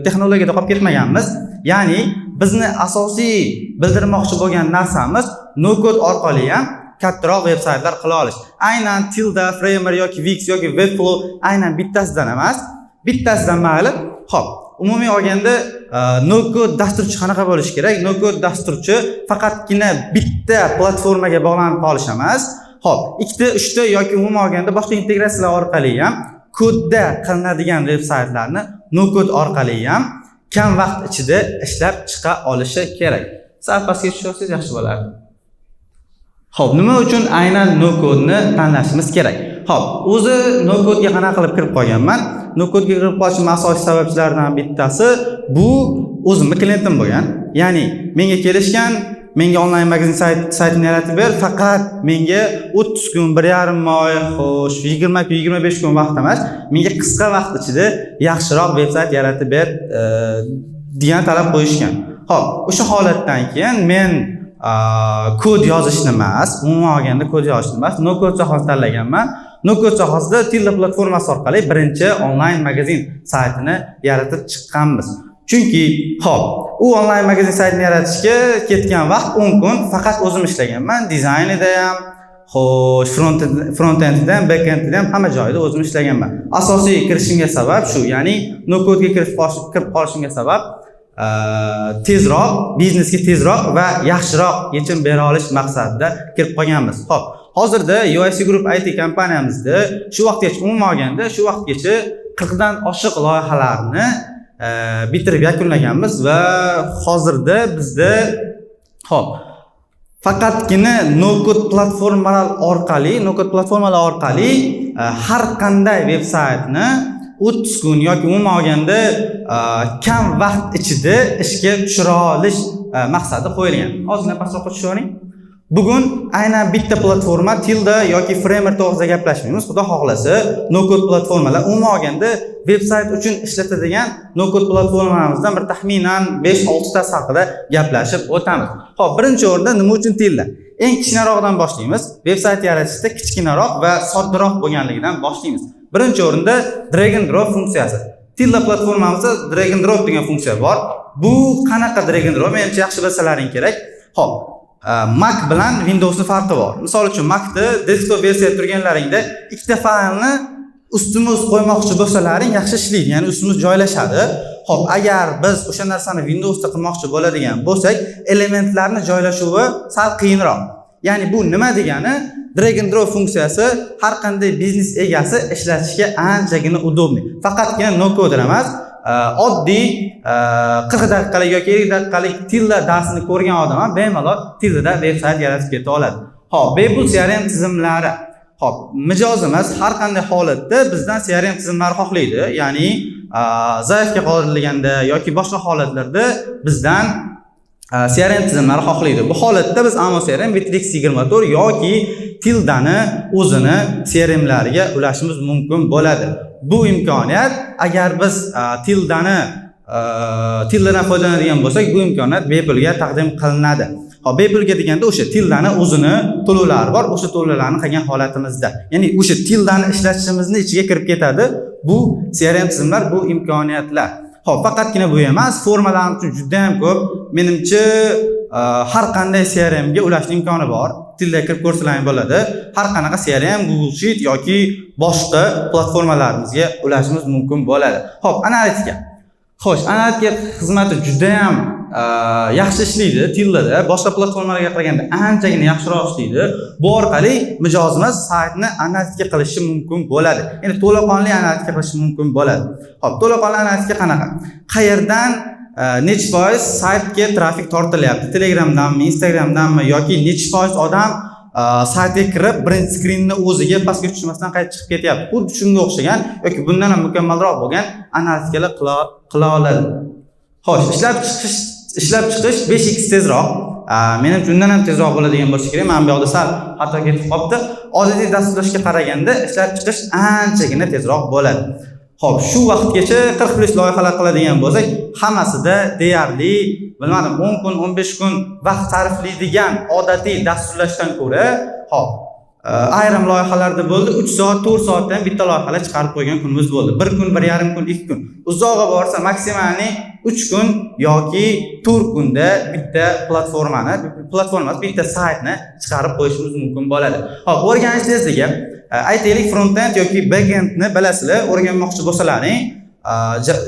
texnologiyada qolib ketmaganmiz. Ya'ni bizni asosiy bildirmoqchi bo'lgan narsamiz no-code orqali ham kattaroq veb-saytlar qila olish. Aynan Tilda, Framer yoki Wix yoki Webflow aynan bittasidan emas, bittasidan mayli. Xo'p, umumiy olganda no-code dasturchi qanaqa bo'lishi kerak? No-code dasturchi faqatgina bitta platformaga bog'lanib qolish emas. Xo'p, ikkita, uchta yoki umuman olganda boshqa integratsiyalar orqali ham kodda qilinadigan veb-saytlarni no-code orqali ham kam vaqt ichida ishlab chiqa olishi kerak. Sal pastga tushsangiz yaxshi bo'lardi. Xo'p, nima uchun aynan no-codeni tanlashimiz kerak? Xo'p, o'zi no-codega qanaqa qilib kirib qolganman? No-codega kirib qolishim asosiy sababchilaridan bittasi bu o'zimning klientim bo'lgan. Ya'ni menga kelishgan, Menga onlayn magazin saytini yaratib ber, faqat menga 30 kun, 1,5 oy, xo'sh, 20 kun, 25 kun vaqt emas, menga qisqa vaqt ichida yaxshiroq veb sayt yaratib ber degan talab qo'yishgan. Ho'p, o'sha holatdan keyin men kod yozishni emas, umuman olganda kod yozishni emas, no code sohasini tanlaganman. No code sohasida Tilda platformasi orqali birinchi onlayn magazin saytini yaratib chiqqanmiz. Chunki, ho'p, u onlayn magazin saytini yaratishga ketgan vaqt 10 kun, faqat o'zim ishlaganman. Dizaynida ham, xo'sh, front endida ham, back endida ham, hamma joyida o'zim ishlaganman. Asosiy kirishimga sabab shu, ya'ni no codega kirib qolishimga sabab tezroq biznesga tezroq va yaxshiroq yechim bera olish maqsadida kirib qolganmiz. Ho'p, hozirda UIC Group IT kompaniyamizda shu vaqtgacha, umuman olganda, shu vaqtgacha 40dan oshiq loyihalarni bitirib yakunlaganmiz va hozirda bizda, ho'p, faqatgina no code platformalar orqali, no code platformalar orqali har qanday veb saytni 30 kun yoki umuman olganda kam vaqt ichida ishga tushira olish maqsadi qo'yilgan. Ozgina pastroqqa tushavering. Bugun aynan bitta platforma, Tilda yoki Framer to'g'risida gaplashmaymiz. Xudo xohlasa, no code platformalar, umuman olganda veb sayt uchun ishlatadigan no code platformalarimizdan bir taxminan 5-6 tasi haqida gaplashib o'tamiz. Xo'p, birinchi o'rinda nima uchun Tilda? Eng kichkinarog'idan boshlaymiz. Veb sayt yaratishda kichkinaroq va soddaroq bo'lganligidan boshlaymiz. Birinchi o'rinda drag and drop funksiyasi. Tilda platformamizda drag and drop degan funksiya bor. Bu qanaqa drag and drop? Menimcha, yaxshi bilsalaring kerak. Xo'p, Mac bilan Windowsni farqi bor. Misol uchun, Macda desktop versiyada turganlaringda ikkita faylni ustma-ust qo'ymoqchi bo'lsalaring, yaxshi ishlaydi, ya'ni ustma-ust joylashadi. Xo'p, agar biz o'sha narsani Windowsda qilmoqchi bo'ladigan bo'lsak, elementlarni joylashuvi sal qiyinroq. Ya'ni bu nima degani? Drag and drop funksiyasi har qanday biznes egasi ishlatishga anchagina удобный. Faqatgina no coder emas, oddiy 40 daqiqalik yoki 50 daqiqalik Tilda darsini ko'rgan odam ham bemalol Tildada veb sayt yaratib keta oladi. Xo'p, bepul CRM tizimlari. Xo'p, mijozimiz har qanday holatda bizdan CRM tizimlari xohlaydi. Ya'ni заявка qoldirilganda yoki boshqa holatlarda bizdan CRM tizimlari xohlaydi. Bu holatda biz Amo CRM, Bitrix 24 yoki Tildani o'zini CRMlariga ulashimiz mumkin bo'ladi. Bu imkoniyat, agar biz Tildadan foydalanadigan bo'lsak, bu imkoniyat bepulga taqdim qilinadi. Hop, bepulga deganda o'sha Tildani o'zini to'lovlari bor, o'sha to'lovlarni qilgan holatimizda. Ya'ni o'sha Tildani ishlatishimizni ichiga kirib ketadi bu CRM tizimlar, bu imkoniyatlar. Xo'p, faqatgina bu emas, formalar uchun juda ham ko'p. Menimcha, har qanday CRM ga ulashning imkoni bor. Tilda kirib ko'rsalaring bo'ladi. Har qanaqa CRM, Google Sheet yoki boshqa platformalarimizga ulashimiz mumkin bo'ladi. Xo'p, analitika. Xo'sh, analitika xizmati juda ham yaxshi ishlaydi Tildada, boshqa platformalarga qaraganda anchagina yaxshiroq ishlaydi. Bu orqali mijozimiz saytni analitika qilishi mumkin bo'ladi. Ya'ni to'laqonli analitika qilishi mumkin bo'ladi. Xo'p, to'laqonli analitika qanaqa? Qayerdan nechi foiz saytga trafik tortilyapti? Telegramdanmi, Instagramdanmi yoki nechi foiz odam saytga kirib, birinchi skrinni o'ziga pastga tushmasdan qaytib chiqib ketyapti. Xuddi shunga o'xshagan yoki bundan ham mukammalroq bo'lgan analitikalar qila oladi. Xo'sh, ishlab chiqish 5x tezroq. Menimcha, undan ham tezroq bo'ladigan bo'lsa kerak. Mana bu yoqda sal xato ketib qolibdi. Odatiy dasturlashga qaraganda ishlab chiqish anchagina tezroq bo'ladi. Xo'p, shu vaqtgacha 40 plus loyihalar qiladigan bo'lsak, hammasida deyarli, bilmadim, 10 kun, 15 kun vaqt sarflaydigan odatiy dasturlashdan ko'ra, xo'p, ayrim loyihalarda bo'ldi, 3 soat, 4 soatda ham bitta loyihalar chiqarib qo'ygan kunimiz bo'ldi. 1 kun, 1,5 kun, 2 kun. Uzog'i borsa максимальный 3 kun yoki 4 kunda bitta platformani, platforma bitta saytni chiqarib qo'yishimiz mumkin bo'ladi. Xo'p, o'rganish tezligi, aytaylik, front-end yoki back-endni bilasizlar, o'rganmoqchi bo'lsalaring,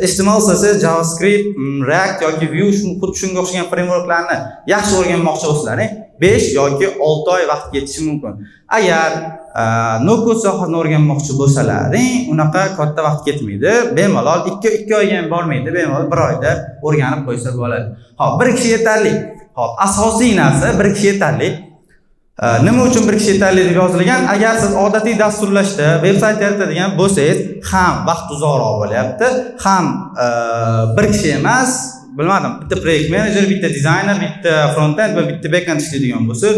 HTML, CSS, JavaScript, React yoki Vue, xuddi shunga o'xshagan frameworklarni yaxshi o'rganmoqchi bo'lsalaring, 5 yoki 6 oy vaqt ketishi mumkin. Agar no code sohasini o'rganmoqchi bo'lsalaring, unaqa katta vaqt ketmaydi. Bemalol 2 2 oyga ham bormaydi, bemalol 1 oyda o'rganib qo'ysa bo'ladi. Xo'p, bir kishi yetarli. Xo'p, asosiy narsa, bir kishi yetarli. Nima uchun bir kishi yetarli deb yozilgan? Agar siz odatiy dasturlashda veb sayt yaratadigan bo'lsangiz, ham vaqt uzoqroq bo'lyapti, ham bir kishi emas, bilmadim, bitta project manager, bitta dizayner, bitta frontend va bitta backend ishlaydigan bo'lsa,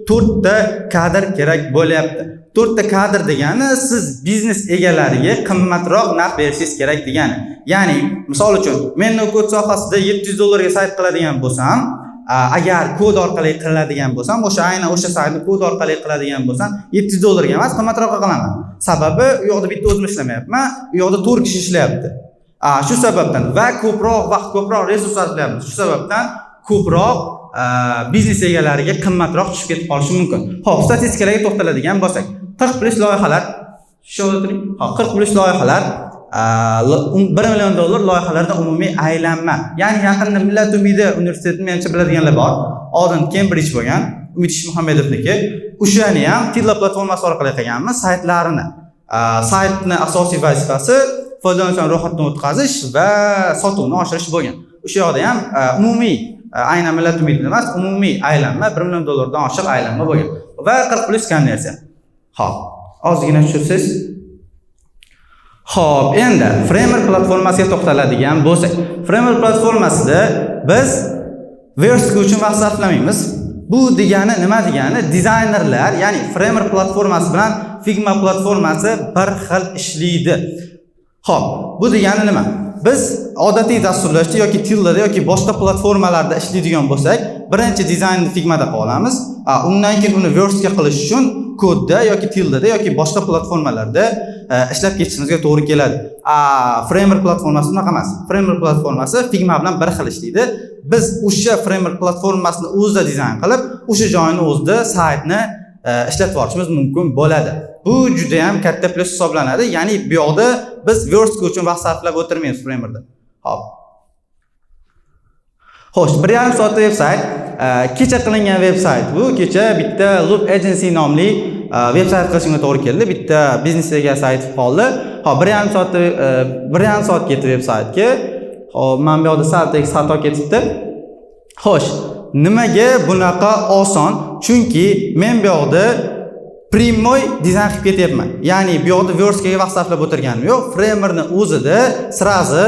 4 ta kadr kerak bo'lyapti. 4 ta kadr degani siz biznes egalariga qimmatroq narx berishingiz kerak degani. Ya'ni, misol uchun, men no-code sohasida $700 ga sayt qiladigan bo'lsam, agar kod orqali qiladigan bo'lsam, o'sha aynan o'sha saytni kod orqali qiladigan bo'lsam, $700 ga emas, qimmatroqqa qilaman. Sababi u yoqda bitta o'zim ishlamayapman, u yoqda 4 kishi ishlayapti. Shu sababdan va ko'proq vaqt, ko'proq resurs sarflayapmiz. Shu sababdan ko'proq biznes egalariga qimmatroq tushib ketib qolishi mumkin. Xo'p, statistikalarga to'xtaladigan bo'lsak, 40 plus loyihalar, shu o'tiring. Xo'p, 40 plus loyihalar $1 million loyihalarda umumiy aylanma. Ya'ni yaqinda Millat Umidi universitetini menimcha biladiganlar bor. Oldin Cambridge bo'lgan, Umid Ishmuhammedovniki. O'shani ham Tilla platformasi orqali qilganmiz saytlarini. Saytni asosiy vazifasi foydalanuvchilarni ro'yxatdan o'tkazish va sotuvni oshirish bo'lgan. O'sha yoqda ham umumiy aynan Millat Umidi emas, umumiy aylanma $1 million oshiq aylanma bo'lgan va 40 plus konversiya. Xo'p, ozgina tushirsiz. Xo'p, endi Framer platformasiga to'xtaladigan bo'lsak, Framer platformasida biz verska uchun vaqt sarflamaymiz. Bu degani nima degani? Dizaynerlar, ya'ni Framer platformasi bilan Figma platformasi bir xil ishlaydi. Xo'p, bu degani nima? Biz odatiy dasturlashda yoki Tillada yoki boshqa platformalarda ishlaydigan bo'lsak, birinchi dizaynni Figmada qila olamiz. Undan keyin uni verska qilish uchun kodda yoki Tillada yoki boshqa platformalarda ishlab ketishimizga to'g'ri keladi. Framer platformasi unaqa emas. Framer platformasi Figma bilan bir xil ishlaydi. Biz o'sha Framer platformasini o'zida dizayn qilib, o'sha joyini o'zida saytni ishlatib yuborishimiz mumkin bo'ladi. Bu juda ham katta plyus hisoblanadi. Ya'ni bu yoqda biz verska uchun vaqt sarflab o'tirmaymiz Framerda. Xo'p. Xo'sh, 1,5 soatda veb-sayt, kecha qilingan veb-sayt bu. Kecha bitta Loop Agency nomli veb-sayt qilishimga to'g'ri keldi. Bitta biznes egasi aytib qoldi. Xo'p, 1,5 soatda 1,5 soat ketdi veb-saytga. Xo'p, mana bu yoqda sal tekst xato ketibdi. Xo'sh, nimaga bunaqa oson? Chunki men bu yoqda primoy dizayn qilib ketyapman. Ya'ni bu yoqda verskaga vaqt sarflab o'tirganim yo'q. Framerni o'zida srazi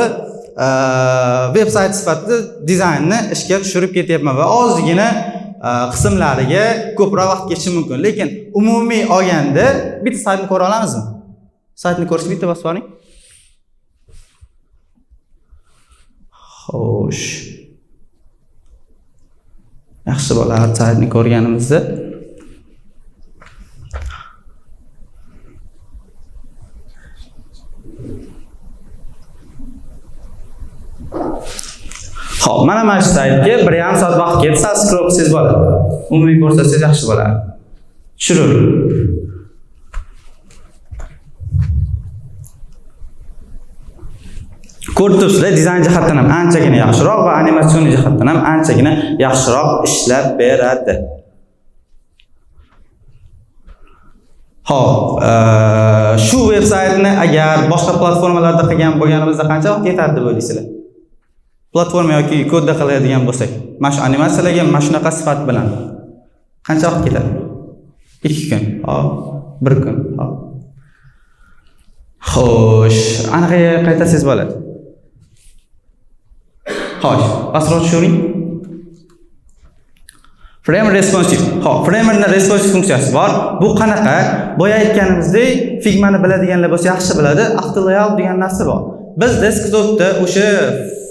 veb-sayt sifatida dizaynni ishga tushirib ketyapman va ozgina qismlariga ko'proq vaqt ketishi mumkin. Lekin umumiy olganda bitta saytni ko'ra olamizmi? Saytni ko'rish bitta bosib boring. Xo'sh. Yaxshi bo'lar saytni ko'rganimizda. Xo'p, mana shu saytga 1,5 soat vaqt ketsa, scroll qilsangiz bo'ladi. Umumiy ko'rsatsangiz yaxshi bo'ladi. Tushiravering. Ko'rib turibsizlar, dizayn jihatdan ham anchagina yaxshiroq va animatsion jihatdan ham anchagina yaxshiroq ishlab beradi. Xo'p, shu veb-saytni agar boshqa platformalarda qilgan bo'lganimizda qancha vaqt ketadi deb o'ylaysizlar? Platforma yoki kodda qiladigan bo'lsak, mana shu animatsiyalarga mana shunaqa sifat bilan qancha vaqt ketadi? 2 kun, hop, 1 kun, hop. Xo'sh, anaqaga qaytarsangiz bo'ladi. Xo'sh, pastroq tushiring. Framer responsive. Xo'p, Framerning responsive funksiyasi bor. Bu qanaqa? Boya aytganimizdek, Figmani biladiganlar bo'lsa yaxshi biladi, auto layout degan narsa bor. Biz desktopda o'sha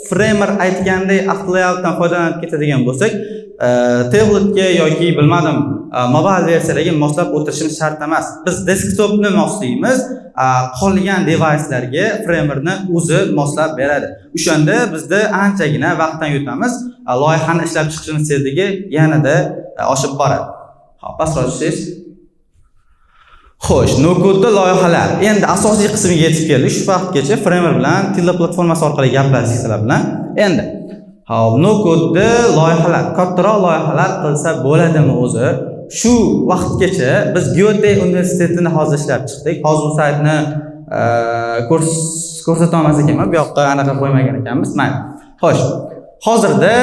Framer aytgandek auto layoutdan foydalanib ketadigan bo'lsak, tabletga yoki bilmadim, mobile versiyalarga moslab o'tirishimiz shart emas. Biz desktopni moslaymiz, qolgan devicelarga Framerni o'zi moslab beradi. O'shanda bizda anchagina vaqtdan yutamiz, loyihani ishlab chiqishimiz tezligi yanada oshib boradi. Xo'p, pastroq tushsangiz. Xo'sh, no-code loyihalar. Endi asosiy qismiga yetib keldik. Shu vaqtgacha Framer bilan Tilla platformasi orqali gaplashdik sizlar bilan. Endi hop, no-code loyihalar, kattaroq loyihalar qilsa bo'ladimi o'zi? Shu vaqtgacha biz Gyote universitetini hozir ishlab chiqdik. Hozir u saytni ko'rsata olmas ekanman, bu yoqqa anaqa qo'ymagan ekanmiz. Mayli. Xo'sh, hozirda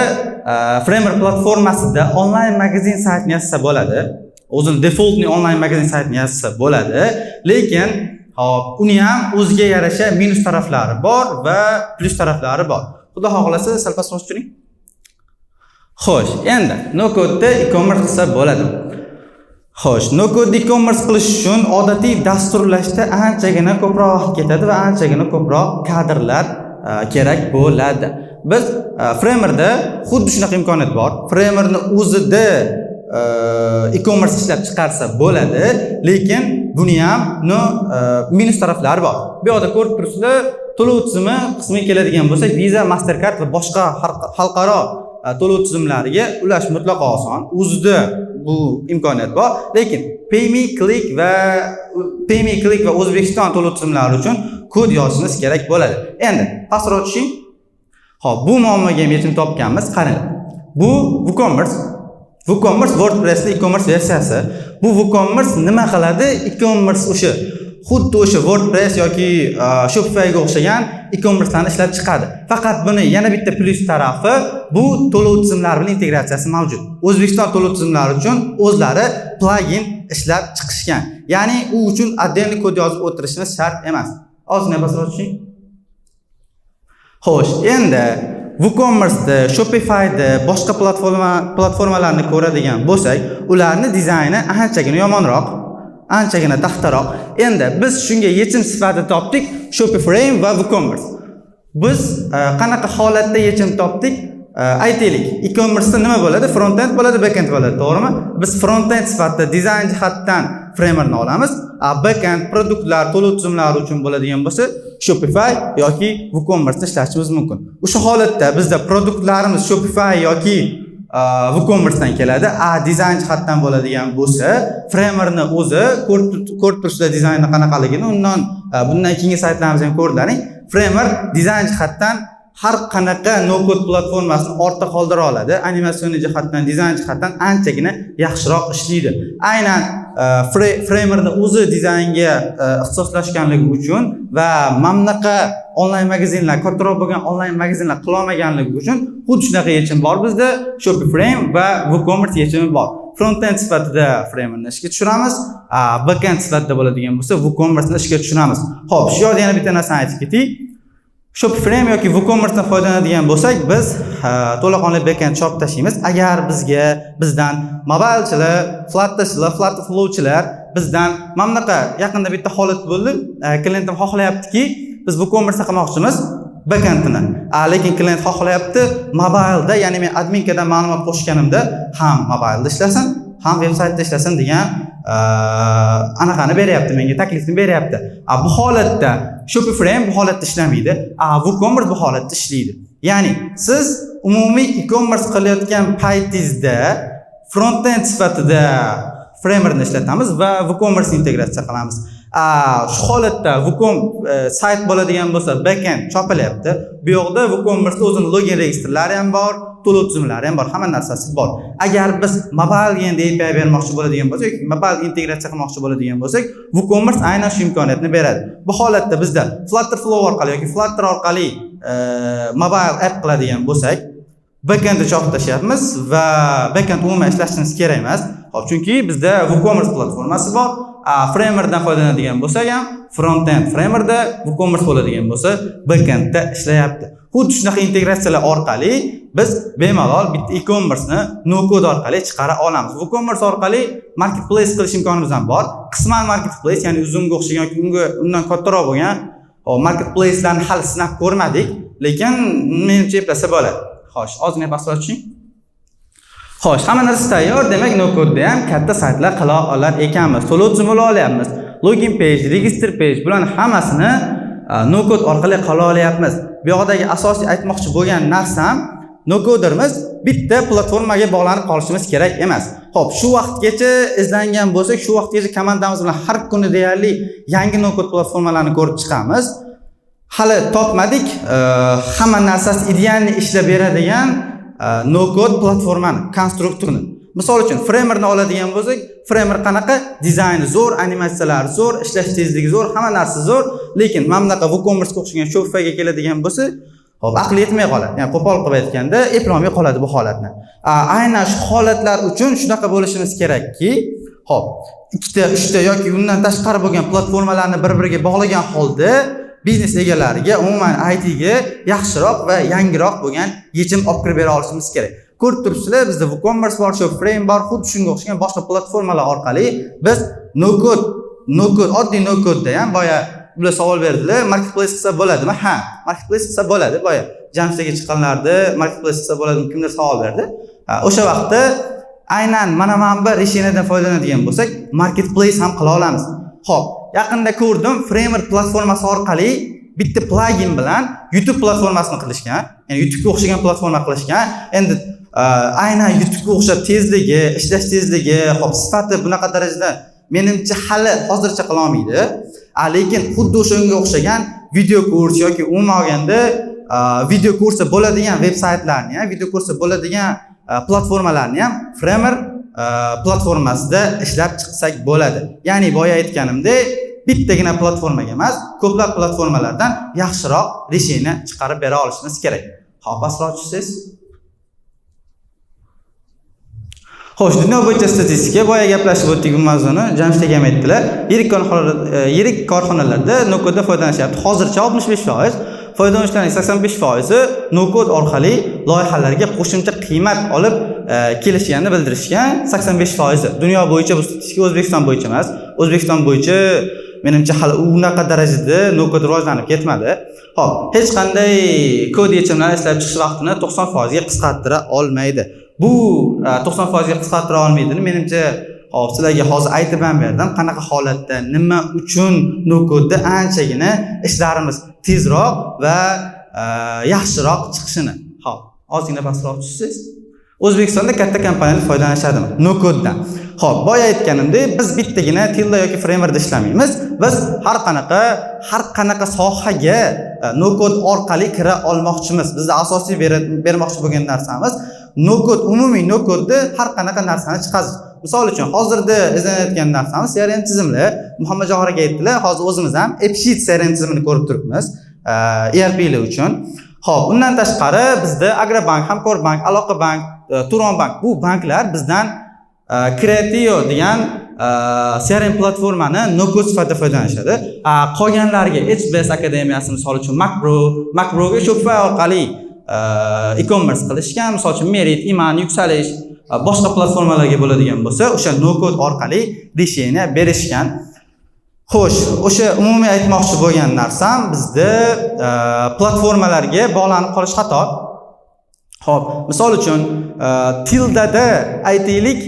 Framer platformasida onlayn magazin saytini yasasa bo'ladi. O'zini defaultni onlayn magazin saytini yasasa bo'ladi, lekin hop, uni ham o'ziga yarasha minus taraflari bor va plyus taraflari bor. Xudo xohlasa, sal pastroq tushiring. Xo'sh, endi no code e-commerce qilsa bo'ladi. Xo'sh, no code e-commerce qilish uchun odatiy dasturlashda anchagina ko'proq vaqt ketadi va anchagina ko'proq kadrlar kerak bo'ladi. Biz Framerda xuddi shunaqa imkoniyat bor. Framerni o'zida e-commerce ishlab chiqarsa bo'ladi, lekin buni ham, но, minus taraflari bor. Bu yoqda ko'rib turibsizlar, to'lov tizimi qismiga keladigan bo'lsak, Visa, Mastercard va boshqa xalqaro to'lov tizimlariga ulash mutlaqo oson. O'zida bu imkoniyat bor, lekin Payme, Click va O'zbekiston to'lov tizimlari uchun kod yozishimiz kerak bo'ladi. Endi pastroq tushing. Xo'p, bu muammoga ham yechim topganmiz. Qarang. Bu WooCommerce. WooCommerce WordPress'ning e-commerce versiyasi. Bu WooCommerce nima qiladi? E-commerce o'sha xuddi o'sha WordPress yoki Shopifyga o'xshagan e-commercelarni ishlab chiqadi. Faqat buni yana bitta plyus tarafi, bu to'lov tizimlari bilan integratsiyasi mavjud. O'zbekiston to'lov tizimlari uchun o'zlari plugin ishlab chiqishgan. Ya'ni u uchun отдельный kod yozib o'tirishimiz shart emas. Ozgina pastroq tushing. Xo'sh, endi WooCommerce'da, Shopify'da, boshqa platformalarni ko'radigan bo'lsak, ularni dizayni anchagina yomonroq, anchagina taxtaroq. Endi biz shunga yechim sifatida topdik Shopify va WooCommerce. Biz qanaqa holatda yechim topdik? Aytaylik, e-commerce'da nima bo'ladi? Front-end bo'ladi, back-end bo'ladi, to'g'rimi? Biz front-end sifatida dizayn jihatdan Framerni olamiz, a back-end produktlar, to'lov tizimlari uchun bo'ladigan bo'lsa, Shopify yoki WooCommerce'da ishlatishimiz mumkin. O'sha holatda bizda produktlarimiz Shopify yoki WooCommerce'dan keladi, a dizayn jihatdan bo'ladigan bo'lsa, Framerni o'zi ko'rib turibsizlar dizaynni qanaqaligini, undan bundan keyingi saytlarimizni ham ko'rdilaring. Framer dizayn jihatdan har qanaqa no-code platformasini ortda qoldira oladi. Animatsion jihatdan, dizayn jihatdan anchagina yaxshiroq ishlaydi. Aynan Framerni o'zi dizaynga ixtisoslashganligi uchun va mana bunaqa onlayn magazinlar, kattaroq bo'lgan onlayn magazinlar qilolmaganligi uchun xuddi shunaqa yechim bor bizda. Shopify va WooCommerce yechimi bor. Frontend sifatida Framerni ishga tushiramiz, backend sifatida bo'ladigan bo'lsa, WooCommerce'ni ishga tushiramiz. Xo'p, shu yerda yana bitta narsani aytib ketay. Shopify yoki WooCommerce'dan foydalanadigan bo'lsak, biz to'laqonli backend chopib tashlaymiz. Agar bizga bizdan mobilechilar, Flutterchilar, Flutter Flowchilar bizdan mana bunaqa yaqinda bitta holat bo'ldi. Klientim xohlayaptiki, biz WooCommerce qilmoqchimiz backendini. Lekin klient xohlayapti mobileda, ya'ni men админка dan ma'lumot qo'shganimda ham mobilda ishlasin, ham veb saytda ishlasin degan anaqani beryapti menga, taklifni beryapti. A bu holatda Shopify bu holatda ishlamaydi, a WooCommerce bu holatda ishlaydi. Ya'ni siz umumiy e-commerce qilayotgan paytingizda frontend sifatida Framerni ishlatamiz va WooCommerce integratsiya qilamiz. A, shu holatda Woocom sayt bo'ladigan bo'lsa, backend chopilyapti. Bu yoqda WooCommerce o'zini login registrlari ham bor, to'lov tizimlari ham bor, hamma narsasi bor. Agar biz mobile endi API bermoqchi bo'ladigan bo'lsak yoki mobile integratsiya qilmoqchi bo'ladigan bo'lsak, WooCommerce aynan shu imkoniyatni beradi. Bu holatda bizda Flutter Flow orqali yoki Flutter orqali mobile app qiladigan bo'lsak, backendni chopib tashlayapmiz va backend umuman ishlashimiz kerak emas. Xo'p, chunki bizda WooCommerce platformasi bor. A, Framerdan foydalanadigan bo'lsak ham frontend Framerda, WooCommerce bo'ladigan bo'lsa, backendda ishlayapti. Xuddi shunaqa integratsiyalar orqali biz bemalol bitta e-commerce'ni no code orqali chiqara olamiz. WooCommerce orqali marketplace qilish imkonimiz ham bor. Qisman marketplace, ya'ni Uzumga o'xshagan yoki unga undan kattaroq bo'lgan marketplace'larni hali sinab ko'rmadik, lekin menimcha eplasa bo'ladi. Xo'sh, ozgina pastroq tushing. Xo'sh, hamma narsa tayyor, demak no code ham katta saytlar qila olar ekanmiz. To'lov tizimi ula olyapmiz. Login page, register page, bularni hammasini no code orqali qila olyapmiz. Bu yoqdagi asosiy aytmoqchi bo'lgan narsam, no codermiz, bitta platformaga bog'lanib qolishimiz kerak emas. Xo'p, shu vaqtgacha izlangan bo'lsak, shu vaqtgacha komandamiz bilan har kuni deyarli yangi no code platformalarni ko'rib chiqamiz. Hali topmadik, hamma narsasi идеальный ishlab beradigan no code platformani, konstruktorni. Misol uchun, Framerni oladigan bo'lsak, Framer qanaqa? Dizayni zo'r, animatsiyalari zo'r, ishlash tezligi zo'r, hamma narsa zo'r, lekin mana bunaqa WooCommercega o'xshagan Shopifyga keladigan bo'lsa, hop, aqli yetmay qoladi. Ya'ni qo'pol qilib aytganda, eplolmay qoladi bu holatni. Aynan shu holatlar uchun shunaqa bo'lishimiz kerakki, hop, ikkita, uchta yoki undan tashqari bo'lgan platformalarni bir-biriga bog'lagan holda Biznes egalariga, umuman ITga yaxshiroq va yangiroq bo'lgan yechim olib kirib bera olishimiz kerak. Ko'rib turibsizlar, bizda WooCommerce bor, Shopframe bor, xuddi shunga o'xshagan boshqa platformalar orqali biz no code, oddiy no codeda ham, boya ular savol berdilar, marketplace qilsa bo'ladimi? Ha, marketplace qilsa bo'ladi. Boya Jamshidga chiqqanlarda marketplace qilsa bo'ladimi, kimdir savol berdi. Ha, o'sha vaqtda aynan mana bu решение dan foydalanadigan bo'lsak, marketplace ham qila olamiz. Xo'p, yaqinda ko'rdim, Framer platformasi orqali bitta plugin bilan YouTube platformasini qilishgan. Ya'ni YouTube'ga o'xshagan platforma qilishgan. Endi aynan YouTube'ga o'xshab tezligi, ishlash tezligi, xo'p, sifati bunaqa darajada menimcha hali hozircha qila olmaydi. Lekin xuddi o'shanga o'xshagan video kurs yoki umuman olganda video ko'rsa bo'ladigan veb saytlarni ham, video ko'rsa bo'ladigan platformalarni ham Framer platformasida ishlab chiqsak bo'ladi. Ya'ni boya aytganimdek, bittagina platformaga emas, ko'plab platformalardan yaxshiroq решение chiqarib bera olishimiz kerak. Xo'p, pastroq tushsangiz. Xo'sh, dunyo bo'yicha statistika, boya gaplashib o'tdik bu mavzuni, Jamshid aka ham aytdilar. Yirik korxonalarda no-codedan foydalanishyapti. Hozircha 65%, foydalanuvchilarning 85%i no-code orqali loyihalarga qo'shimcha qiymat olib kelishganini bildirishgan. 85%i. Dunyo bo'yicha bu statistika, O'zbekiston bo'yicha emas. O'zbekiston bo'yicha menimcha hali unaqa darajada no-code rivojlanib ketmadi. Xo'p, hech qanday kod yechimlari ishlab chiqish vaqtini 90% ga qisqartira olmaydi. Bu 90% ga qisqartira olmaydini menimcha hop, sizlarga hozir aytib ham berdim, qanaqa holatda, nima uchun no-codeda anchagina ishlarimiz tezroq va yaxshiroq chiqishini. Xo'p, ozgina pastroq tushsangiz. O'zbekistonda katta kompaniyalar foydalanishadimi no-codedan? Xo'p, boya aytganimdek, biz bittagina Tilda yoki Framerda ishlamaymiz. Biz har qanaqa sohaga no-code orqali kira olmoqchimiz. Bizda asosiy bermoqchi bo'lgan narsamiz no-code, umumiy no-codeda har qanaqa narsani chiqarish. Misol uchun, hozirda izlanayotgan narsamiz CRM tizimlar. Muhammad Johir aka aytdilar, hozir o'zimiz ham AppSheet CRM tizimini ko'rib turibmiz, ERPlar uchun. Xo'p, undan tashqari bizda Agrobank, Hamkorbank, Aloqa bank, Turon bank, bu banklar bizdan Creatio degan CRM platformani no-code sifatida foydalanishadi. Qolganlariga HBS akademiyasi, misol uchun MacBro, MacBroga Shopify orqali e-commerce qilishgan, misol uchun Merit, Iman, Yuksalish, boshqa platformalarga bo'ladigan bo'lsa, o'sha no-code orqali решение berishgan. Xo'sh, o'sha umumiy aytmoqchi bo'lgan narsam, bizda platformalarga bog'lanib qolish xato. Xo'p, misol uchun, Tildada aytaylik,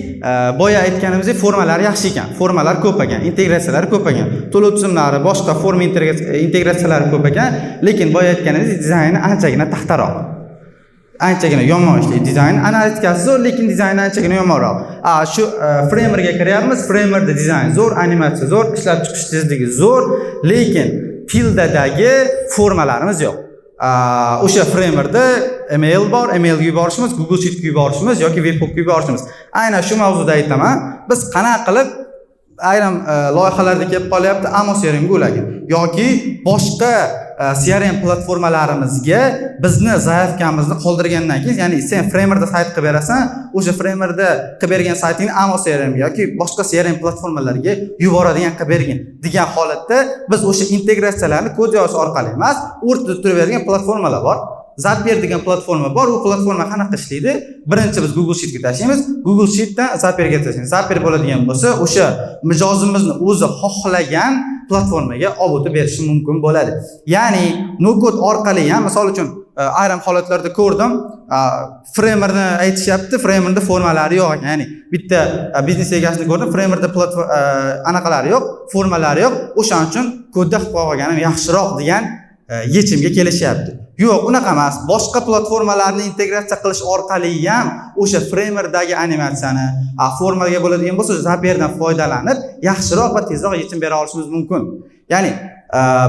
boya aytganimizdek formalari yaxshi ekan, formalar ko'p ekan, integratsiyalar ko'p ekan, to'lov tizimlari, boshqa forma integratsiyalari ko'p ekan, lekin boya aytganimizdek dizayni anchagina taxtaroq. Anchagina yomon ishlaydi dizayn, analitikasi zo'r, lekin dizayni anchagina yomonroq. Shu Framerga kiryapmiz, Framerda dizayn zo'r, animatsiya zo'r, ishlab chiqish tezligi zo'r, lekin Tildadagi formalarimiz yo'q. O'sha Framerda email bor, emailga yuborishimiz, Google Sheetga yuborishimiz yoki webhookga yuborishimiz. Aynan shu mavzuda aytaman, biz qanaqa qilib ayrim loyihalarda kelib qolyapti, Amo CRMga ulagin yoki boshqa CRM platformalarimizga bizni заявка mizni qoldirgandan keyin, ya'ni sen Framerda sayt qilib berasan, o'sha Framerda qilib bergan saytingni Amo CRM yoki boshqa CRM platformalariga yuboradigan qilib bergin degan holatda biz o'sha integratsiyalarni kod yozish orqali emas, o'rtada turavergan platformalar bor. Zapier degan platforma bor. U platforma qanaqa ishlaydi? Birinchi biz Google Sheetga tashlaymiz, Google Sheetdan Zapierga tashlaymiz. Zapier bo'ladigan bo'lsa, o'sha mijozimizni o'zi xohlagan platformaga olib o'tib berishi mumkin bo'ladi. Ya'ni no code orqali ham, misol uchun, ayrim holatlarda ko'rdim, Framerni aytishyapti, Framerda formalari yo'q ekan. Ya'ni bitta biznes egasini ko'rdim, Framerda anaqalari yo'q, formalari yo'q, o'shaning uchun kodda qilib qo'yganim yaxshiroq degan yechimga kelishyapti. Yo'q, unaqa emas. Boshqa platformalarni integratsiya qilish orqali ham o'sha Framerdagi animatsiyani, formaga bo'ladigan bo'lsa, Zapierdan foydalanib, yaxshiroq va tezroq yechim bera olishimiz mumkin. Ya'ni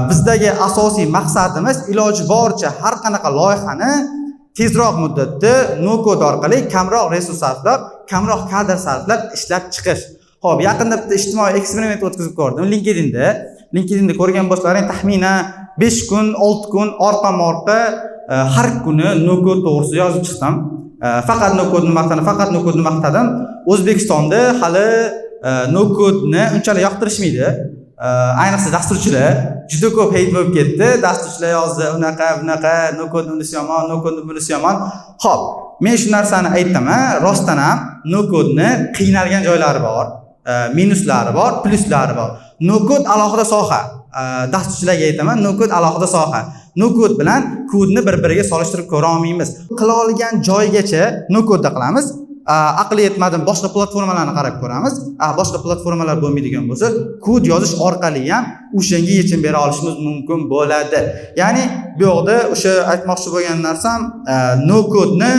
bizdagi asosiy maqsadimiz iloji boricha har qanaqa loyihani tezroq muddatda no code orqali kamroq resurs sarflab, kamroq kadr sarflab ishlab chiqish. Xo'p, yaqinda bitta ijtimoiy eksperiment o'tkazib ko'rdim LinkedInda. LinkedInda ko'rgan bo'lsalaring, taxminan 5 kun, 6 kun orqama-orqa har kuni no code to'g'risida yozib chiqdim. Faqat no codeni maqtadim, faqat no codeni maqtadim. O'zbekistonda hali no codeni unchalik yoqtirishmaydi. Ayniqsa dasturchilar juda ko'p hate bo'lib ketdi. Dasturchilar yozdi, unaqa, bunaqa, no code unisi yomon, no code bunisi yomon. Xo'p, men shu narsani aytaman, rostdan ham no codeni qiynalgan joylari bor, minuslari bor, pluslari bor. No code alohida soha. Dasturchilarga aytaman, no code alohida soha. No code bilan kodni bir-biriga solishtirib ko'ra olmaymiz. Qila olgan joygacha no codeda qilamiz. Aqli yetmadim, boshqa platformalarni qarab ko'ramiz. Boshqa platformalar bo'lmaydigan bo'lsa, kod yozish orqali ham o'shanga yechim bera olishimiz mumkin bo'ladi. Ya'ni bu yoqda o'sha aytmoqchi bo'lgan narsam, no codeni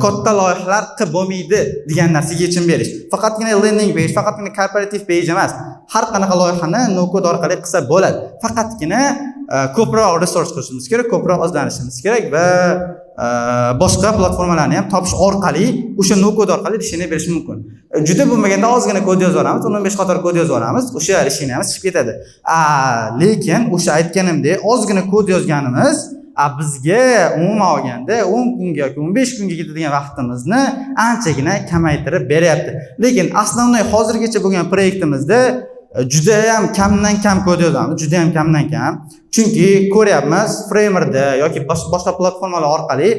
katta loyihalar qilib bo'lmaydi degan narsaga yechim berish. Faqatgina landing page, faqatgina korporativ page emas. Har qanaqa loyihani no code orqali qilsa bo'ladi. Faqatgina ko'proq research qilishimiz kerak, ko'proq izlanishimiz kerak va boshqa platformalarni ham topish orqali o'sha no code orqali решение berish mumkin. Juda bo'lmaganda ozgina kod yozib yuboramiz, 15 qator kod yozib yuboramiz, o'sha решение miz chiqib ketadi. Lekin o'sha aytganimdek, ozgina kod yozganimiz bizga umuman olganda 10 kunga yoki 15 kunga ketadigan vaqtimizni anchagina kamaytirib beryapti. Lekin основной hozirgacha bo'lgan proyektimizda juda ham kamdan kam kod yozamiz, juda ham kamdan kam. Chunki ko'ryapmiz, Framerda yoki boshqa platformalar orqali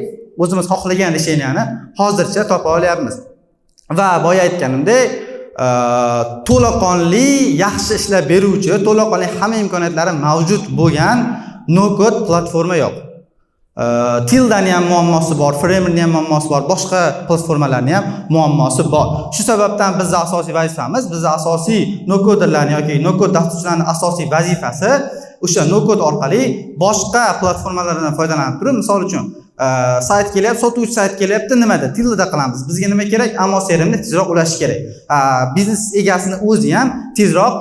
o'zimiz xohlagan решение ni hozircha topa olyapmiz. Va boya aytganimdek, to'laqonli yaxshi ishlab beruvchi, to'laqonli hamma imkoniyatlari mavjud bo'lgan no code platforma yo'q. Tildani ham muammosi bor, Framerni ham muammosi bor, boshqa platformalarni ham muammosi bor. Shu sababdan bizning asosiy vazifamiz, bizning asosiy no coderlarni yoki no code dasturchilarning asosiy vazifasi o'sha no code orqali boshqa platformalardan foydalanib turib, misol uchun, sayt kelyapti, sotuvchi sayt kelyapti, nimada? Tildada qilamiz. Bizga nima kerak? Amo CRMni tezroq ulash kerak. Biznes egasini o'zi ham tezroq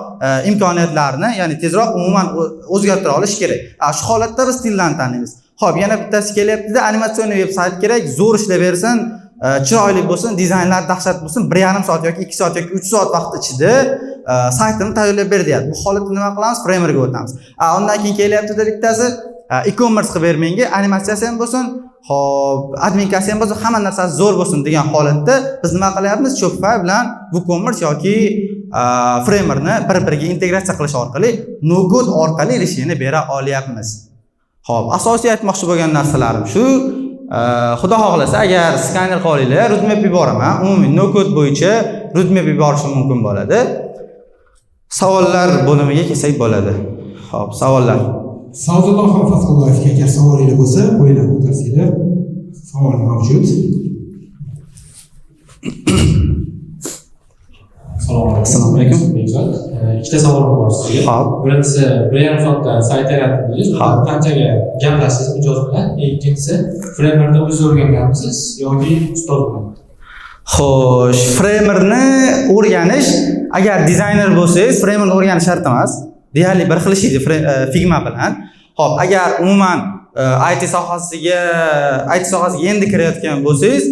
imkoniyatlarni, ya'ni tezroq umuman o'zgartira olish kerak. Shu holatda biz Tildani tanlaymiz. Xo'p, yana bittasi kelyapti-da, animatsion veb sayt kerak, zo'r ishlab bersin, chiroyli bo'lsin, dizaynlar dahshat bo'lsin, 1,5 soat yoki 2 soat yoki 3 soat vaqt ichida saytini tayyorlab ber deyapti. Bu holatda nima qilamiz? Framerga o'tamiz. Undan keyin kelyapti-da bittasi, e-commerce qilib ber menga, animatsiyasi ham bo'lsin, xo'p, админка si ham bo'lsin, hamma narsasi zo'r bo'lsin degan holatda biz nima qilyapmiz? Shopify bilan WooCommerce yoki Framerni bir-biriga integratsiya qilish orqali no code orqali решение bera olyapmiz. Xo'p, asosiy aytmoqchi bo'lgan narsalarim shu. Xudo xohlasa, agar skaner qilib olinglar, roadmap yuboraman. Umumiy no code bo'yicha roadmap yuborishim mumkin bo'ladi. Savollar bo'limiga kelsak bo'ladi. Xo'p, savollar. Sadullaxon Fatullayevga agar savolingiz bo'lsa, qo'linglarni ko'tarsanglar. Savol mavjud. Assalomu alaykum. Assalomu alaykum. Bekzod. Ikkita savolim bor sizga. Xo'p. Birinchisi, 1,5 soatda sayt yaratdingiz. Xo'p. Qanchaga gaplashdingiz mijoz bilan? Ikkinchisi, Framerda o'zingiz o'rganganmisiz yoki ustoz bilan? Xo'sh, Framerni o'rganish, agar dizayner bo'lsangiz, Framerni o'rganish shart emas. Deyarli bir xil ishlaydi Figma bilan. Xo'p, agar umuman IT sohasiga endi kirayotgan bo'lsangiz,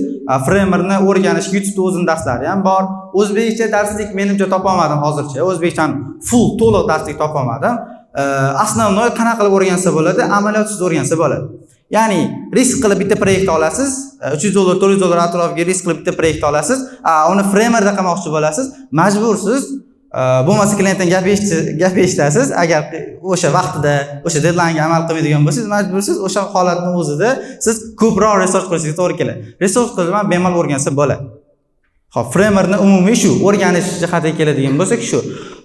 Framerni o'rganish YouTube'da o'zini darslari ham bor. O'zbekcha darslik menimcha topa olmadim hozircha. O'zbekchani full to'liq darslik topa olmadim. Основной qanaqa qilib o'rgansa bo'ladi? Amaliyotsiz o'rgansa bo'ladi. Ya'ni risk qilib bitta proyekt olasiz, 300 dollar, 400 dollar atrofiga risk qilib bitta proyekt olasiz, uni Framerda qilmoqchi bo'lasiz, majbursiz, bo'lmasa klientdan gap eshitasiz. Agar o'sha vaqtida, o'sha deadline'ga amal qilmaydigan bo'lsangiz, majbursiz o'sha holatni o'zida siz ko'proq research qilishingizga to'g'ri keladi. Research qilib ham bemalol o'rgansa bo'ladi. Xo'p, Framerni umumiy shu o'rganish jihatiga keladigan bo'lsak shu.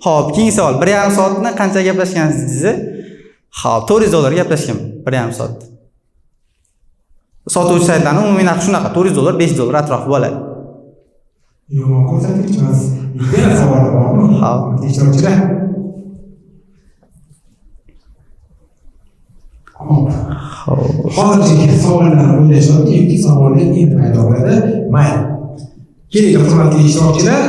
Xo'p, keyingi savol. 1,5 soatni qancha gaplashgansiz dedingiz? Xo'p, 400 dollar gaplashganman 1,5 soat. Sotuvchi saytlarning umumiy narxi shunaqa, 400 dollar, 500 dollar atrofi bo'ladi. Yomon ko'rsatkich emas. Yana savol bormi? Xo'p. Ishtirokchilar. Xo'p. Hozircha savollar o'ylashyapti, keyingi savollar endi paydo bo'ladi. Mayli. Kelinglar, hurmatli ishtirokchilar,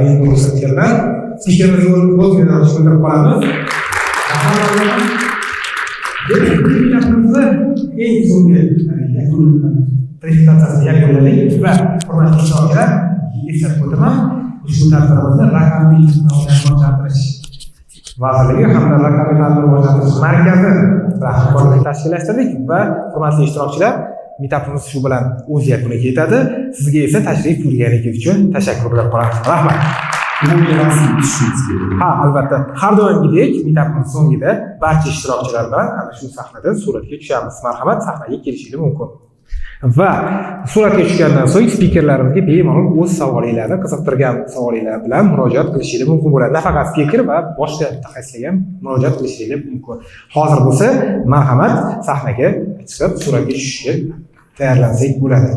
endi ruxsat berman. Spikerimizga o'z yo'nalishini bildirib qolamiz. Demak, eng so'nggi yakun prezentatsiyasini yakunladik va hurmatli ishtirokchilar, eslatib o'taman, ushbu tadbirimizni Raqamli rivojlantirish vazirligi hamda Raqamli ta'limni rivojlantirish markazi bilan hamkorlikda tashkillashtirdik va hurmatli ishtirokchilar, meetupimiz shu bilan o'z yakuniga yetadi. Sizga esa tashrif buyurganingiz uchun tashakkur bildirib qolamiz. Rahmat. Umumiy rasm tuzishimiz kerak. Ha, albatta. Har doimgidek meetupning so'ngida barcha ishtirokchilar bilan ana shu sahnada suratga tushamiz. Marhamat, sahnaga kelishingiz mumkin. Va suratga tushgandan so'ng spikerlarimizga bemalol o'z savolinglarni, qiziqtirgan savolinglar bilan murojaat qilishingiz mumkin bo'ladi. Nafaqat spiker va boshqa mutaxassislarga ham murojaat qilishingiz mumkin. Hozir bo'lsa, marhamat, sahnaga chiqib suratga tushishga tayyorlansak bo'ladi.